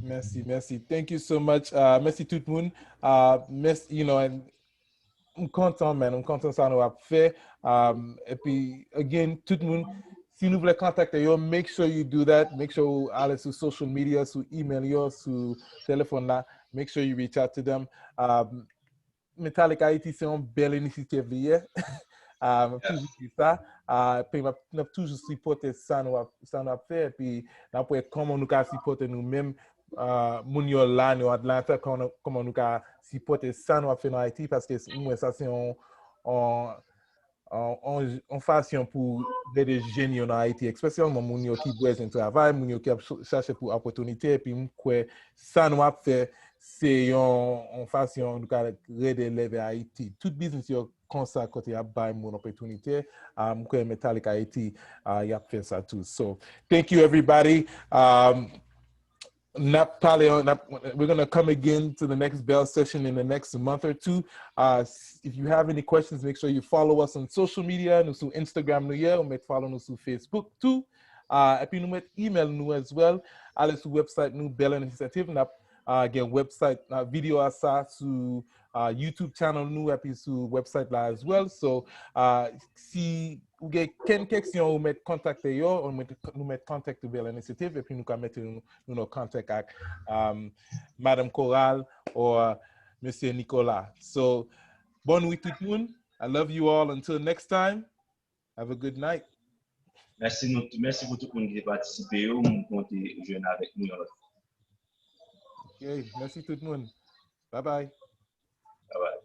Mèsi, mèsi. Thank you so much. Uh, mèsi tout moun. Uh, mèsi, you know, and m kontan, man. M kontan sa nou ap fè. Um, epi, again, tout moun, si nou vle kontakte yo, make sure you do that. Make sure ou ale sou social media, sou email yo, sou telefòn la. Make sure you reach out to them. Um, Metallic Haiti se yon bèl inisyativ li ye. Ah, m ap toujou di sa. Ah, epi n ap, n ap toujou sipòte sa nou ap, sa nou ap fè. Epi n ap wè kòman nou ka sipòte nou menm, ah, moun yo la, nou Atlanta, kòman, kòman nou ka sipòte sa nou ap fè nan Ayiti, paske m wè sa se yon, yon, yon, yon, yon fason pou ede jèn yo nan Ayiti, espesyalman moun yo ki bezwen travay, moun yo ki ap ch-, chache pou opòtinite, epi m kwè sa nou ap fè, se yon, yon fason nou ka ede leve Ayiti. Tout biznis yo konsa kote y ap bay moun opòtinite, ah, m kwè Metallic Haiti, ah, y ap fè sa tou. So, thank you everybody. Um, n ap pale, n ap, we're gonna come again to the next bell session in the next month or two. Uh, s-, if you have any questions, make sure you follow us on social media. Nou sou Instagram nou ye, ou mèt follow nou sou Facebook tou. Uh, epi nou mèt email nou as well. Ale sou website nou, Bell Initiative. N ap, uh, gen website, uh, video a sa sou, uh, YouTube channel nou, epi sou website la as well. So, uh, si ou gen kenn keksyon, ou mèt kontakte yo, ou mèt, nou mèt kontakte Bell Initiative, epi nou ka mete nou, nou nan kontak ak, um, Madame Coral ou, uh, Mesye Nicolas. So, bonn nuit tout moun. I love you all. Until next time, have a good night. Mèsi nou, mèsi pou tout moun ki te patisipe yo. M konte jwenn avèk nou yon lòt fwa. Ok, mèsi tout moun. Bye bye. Bye bye.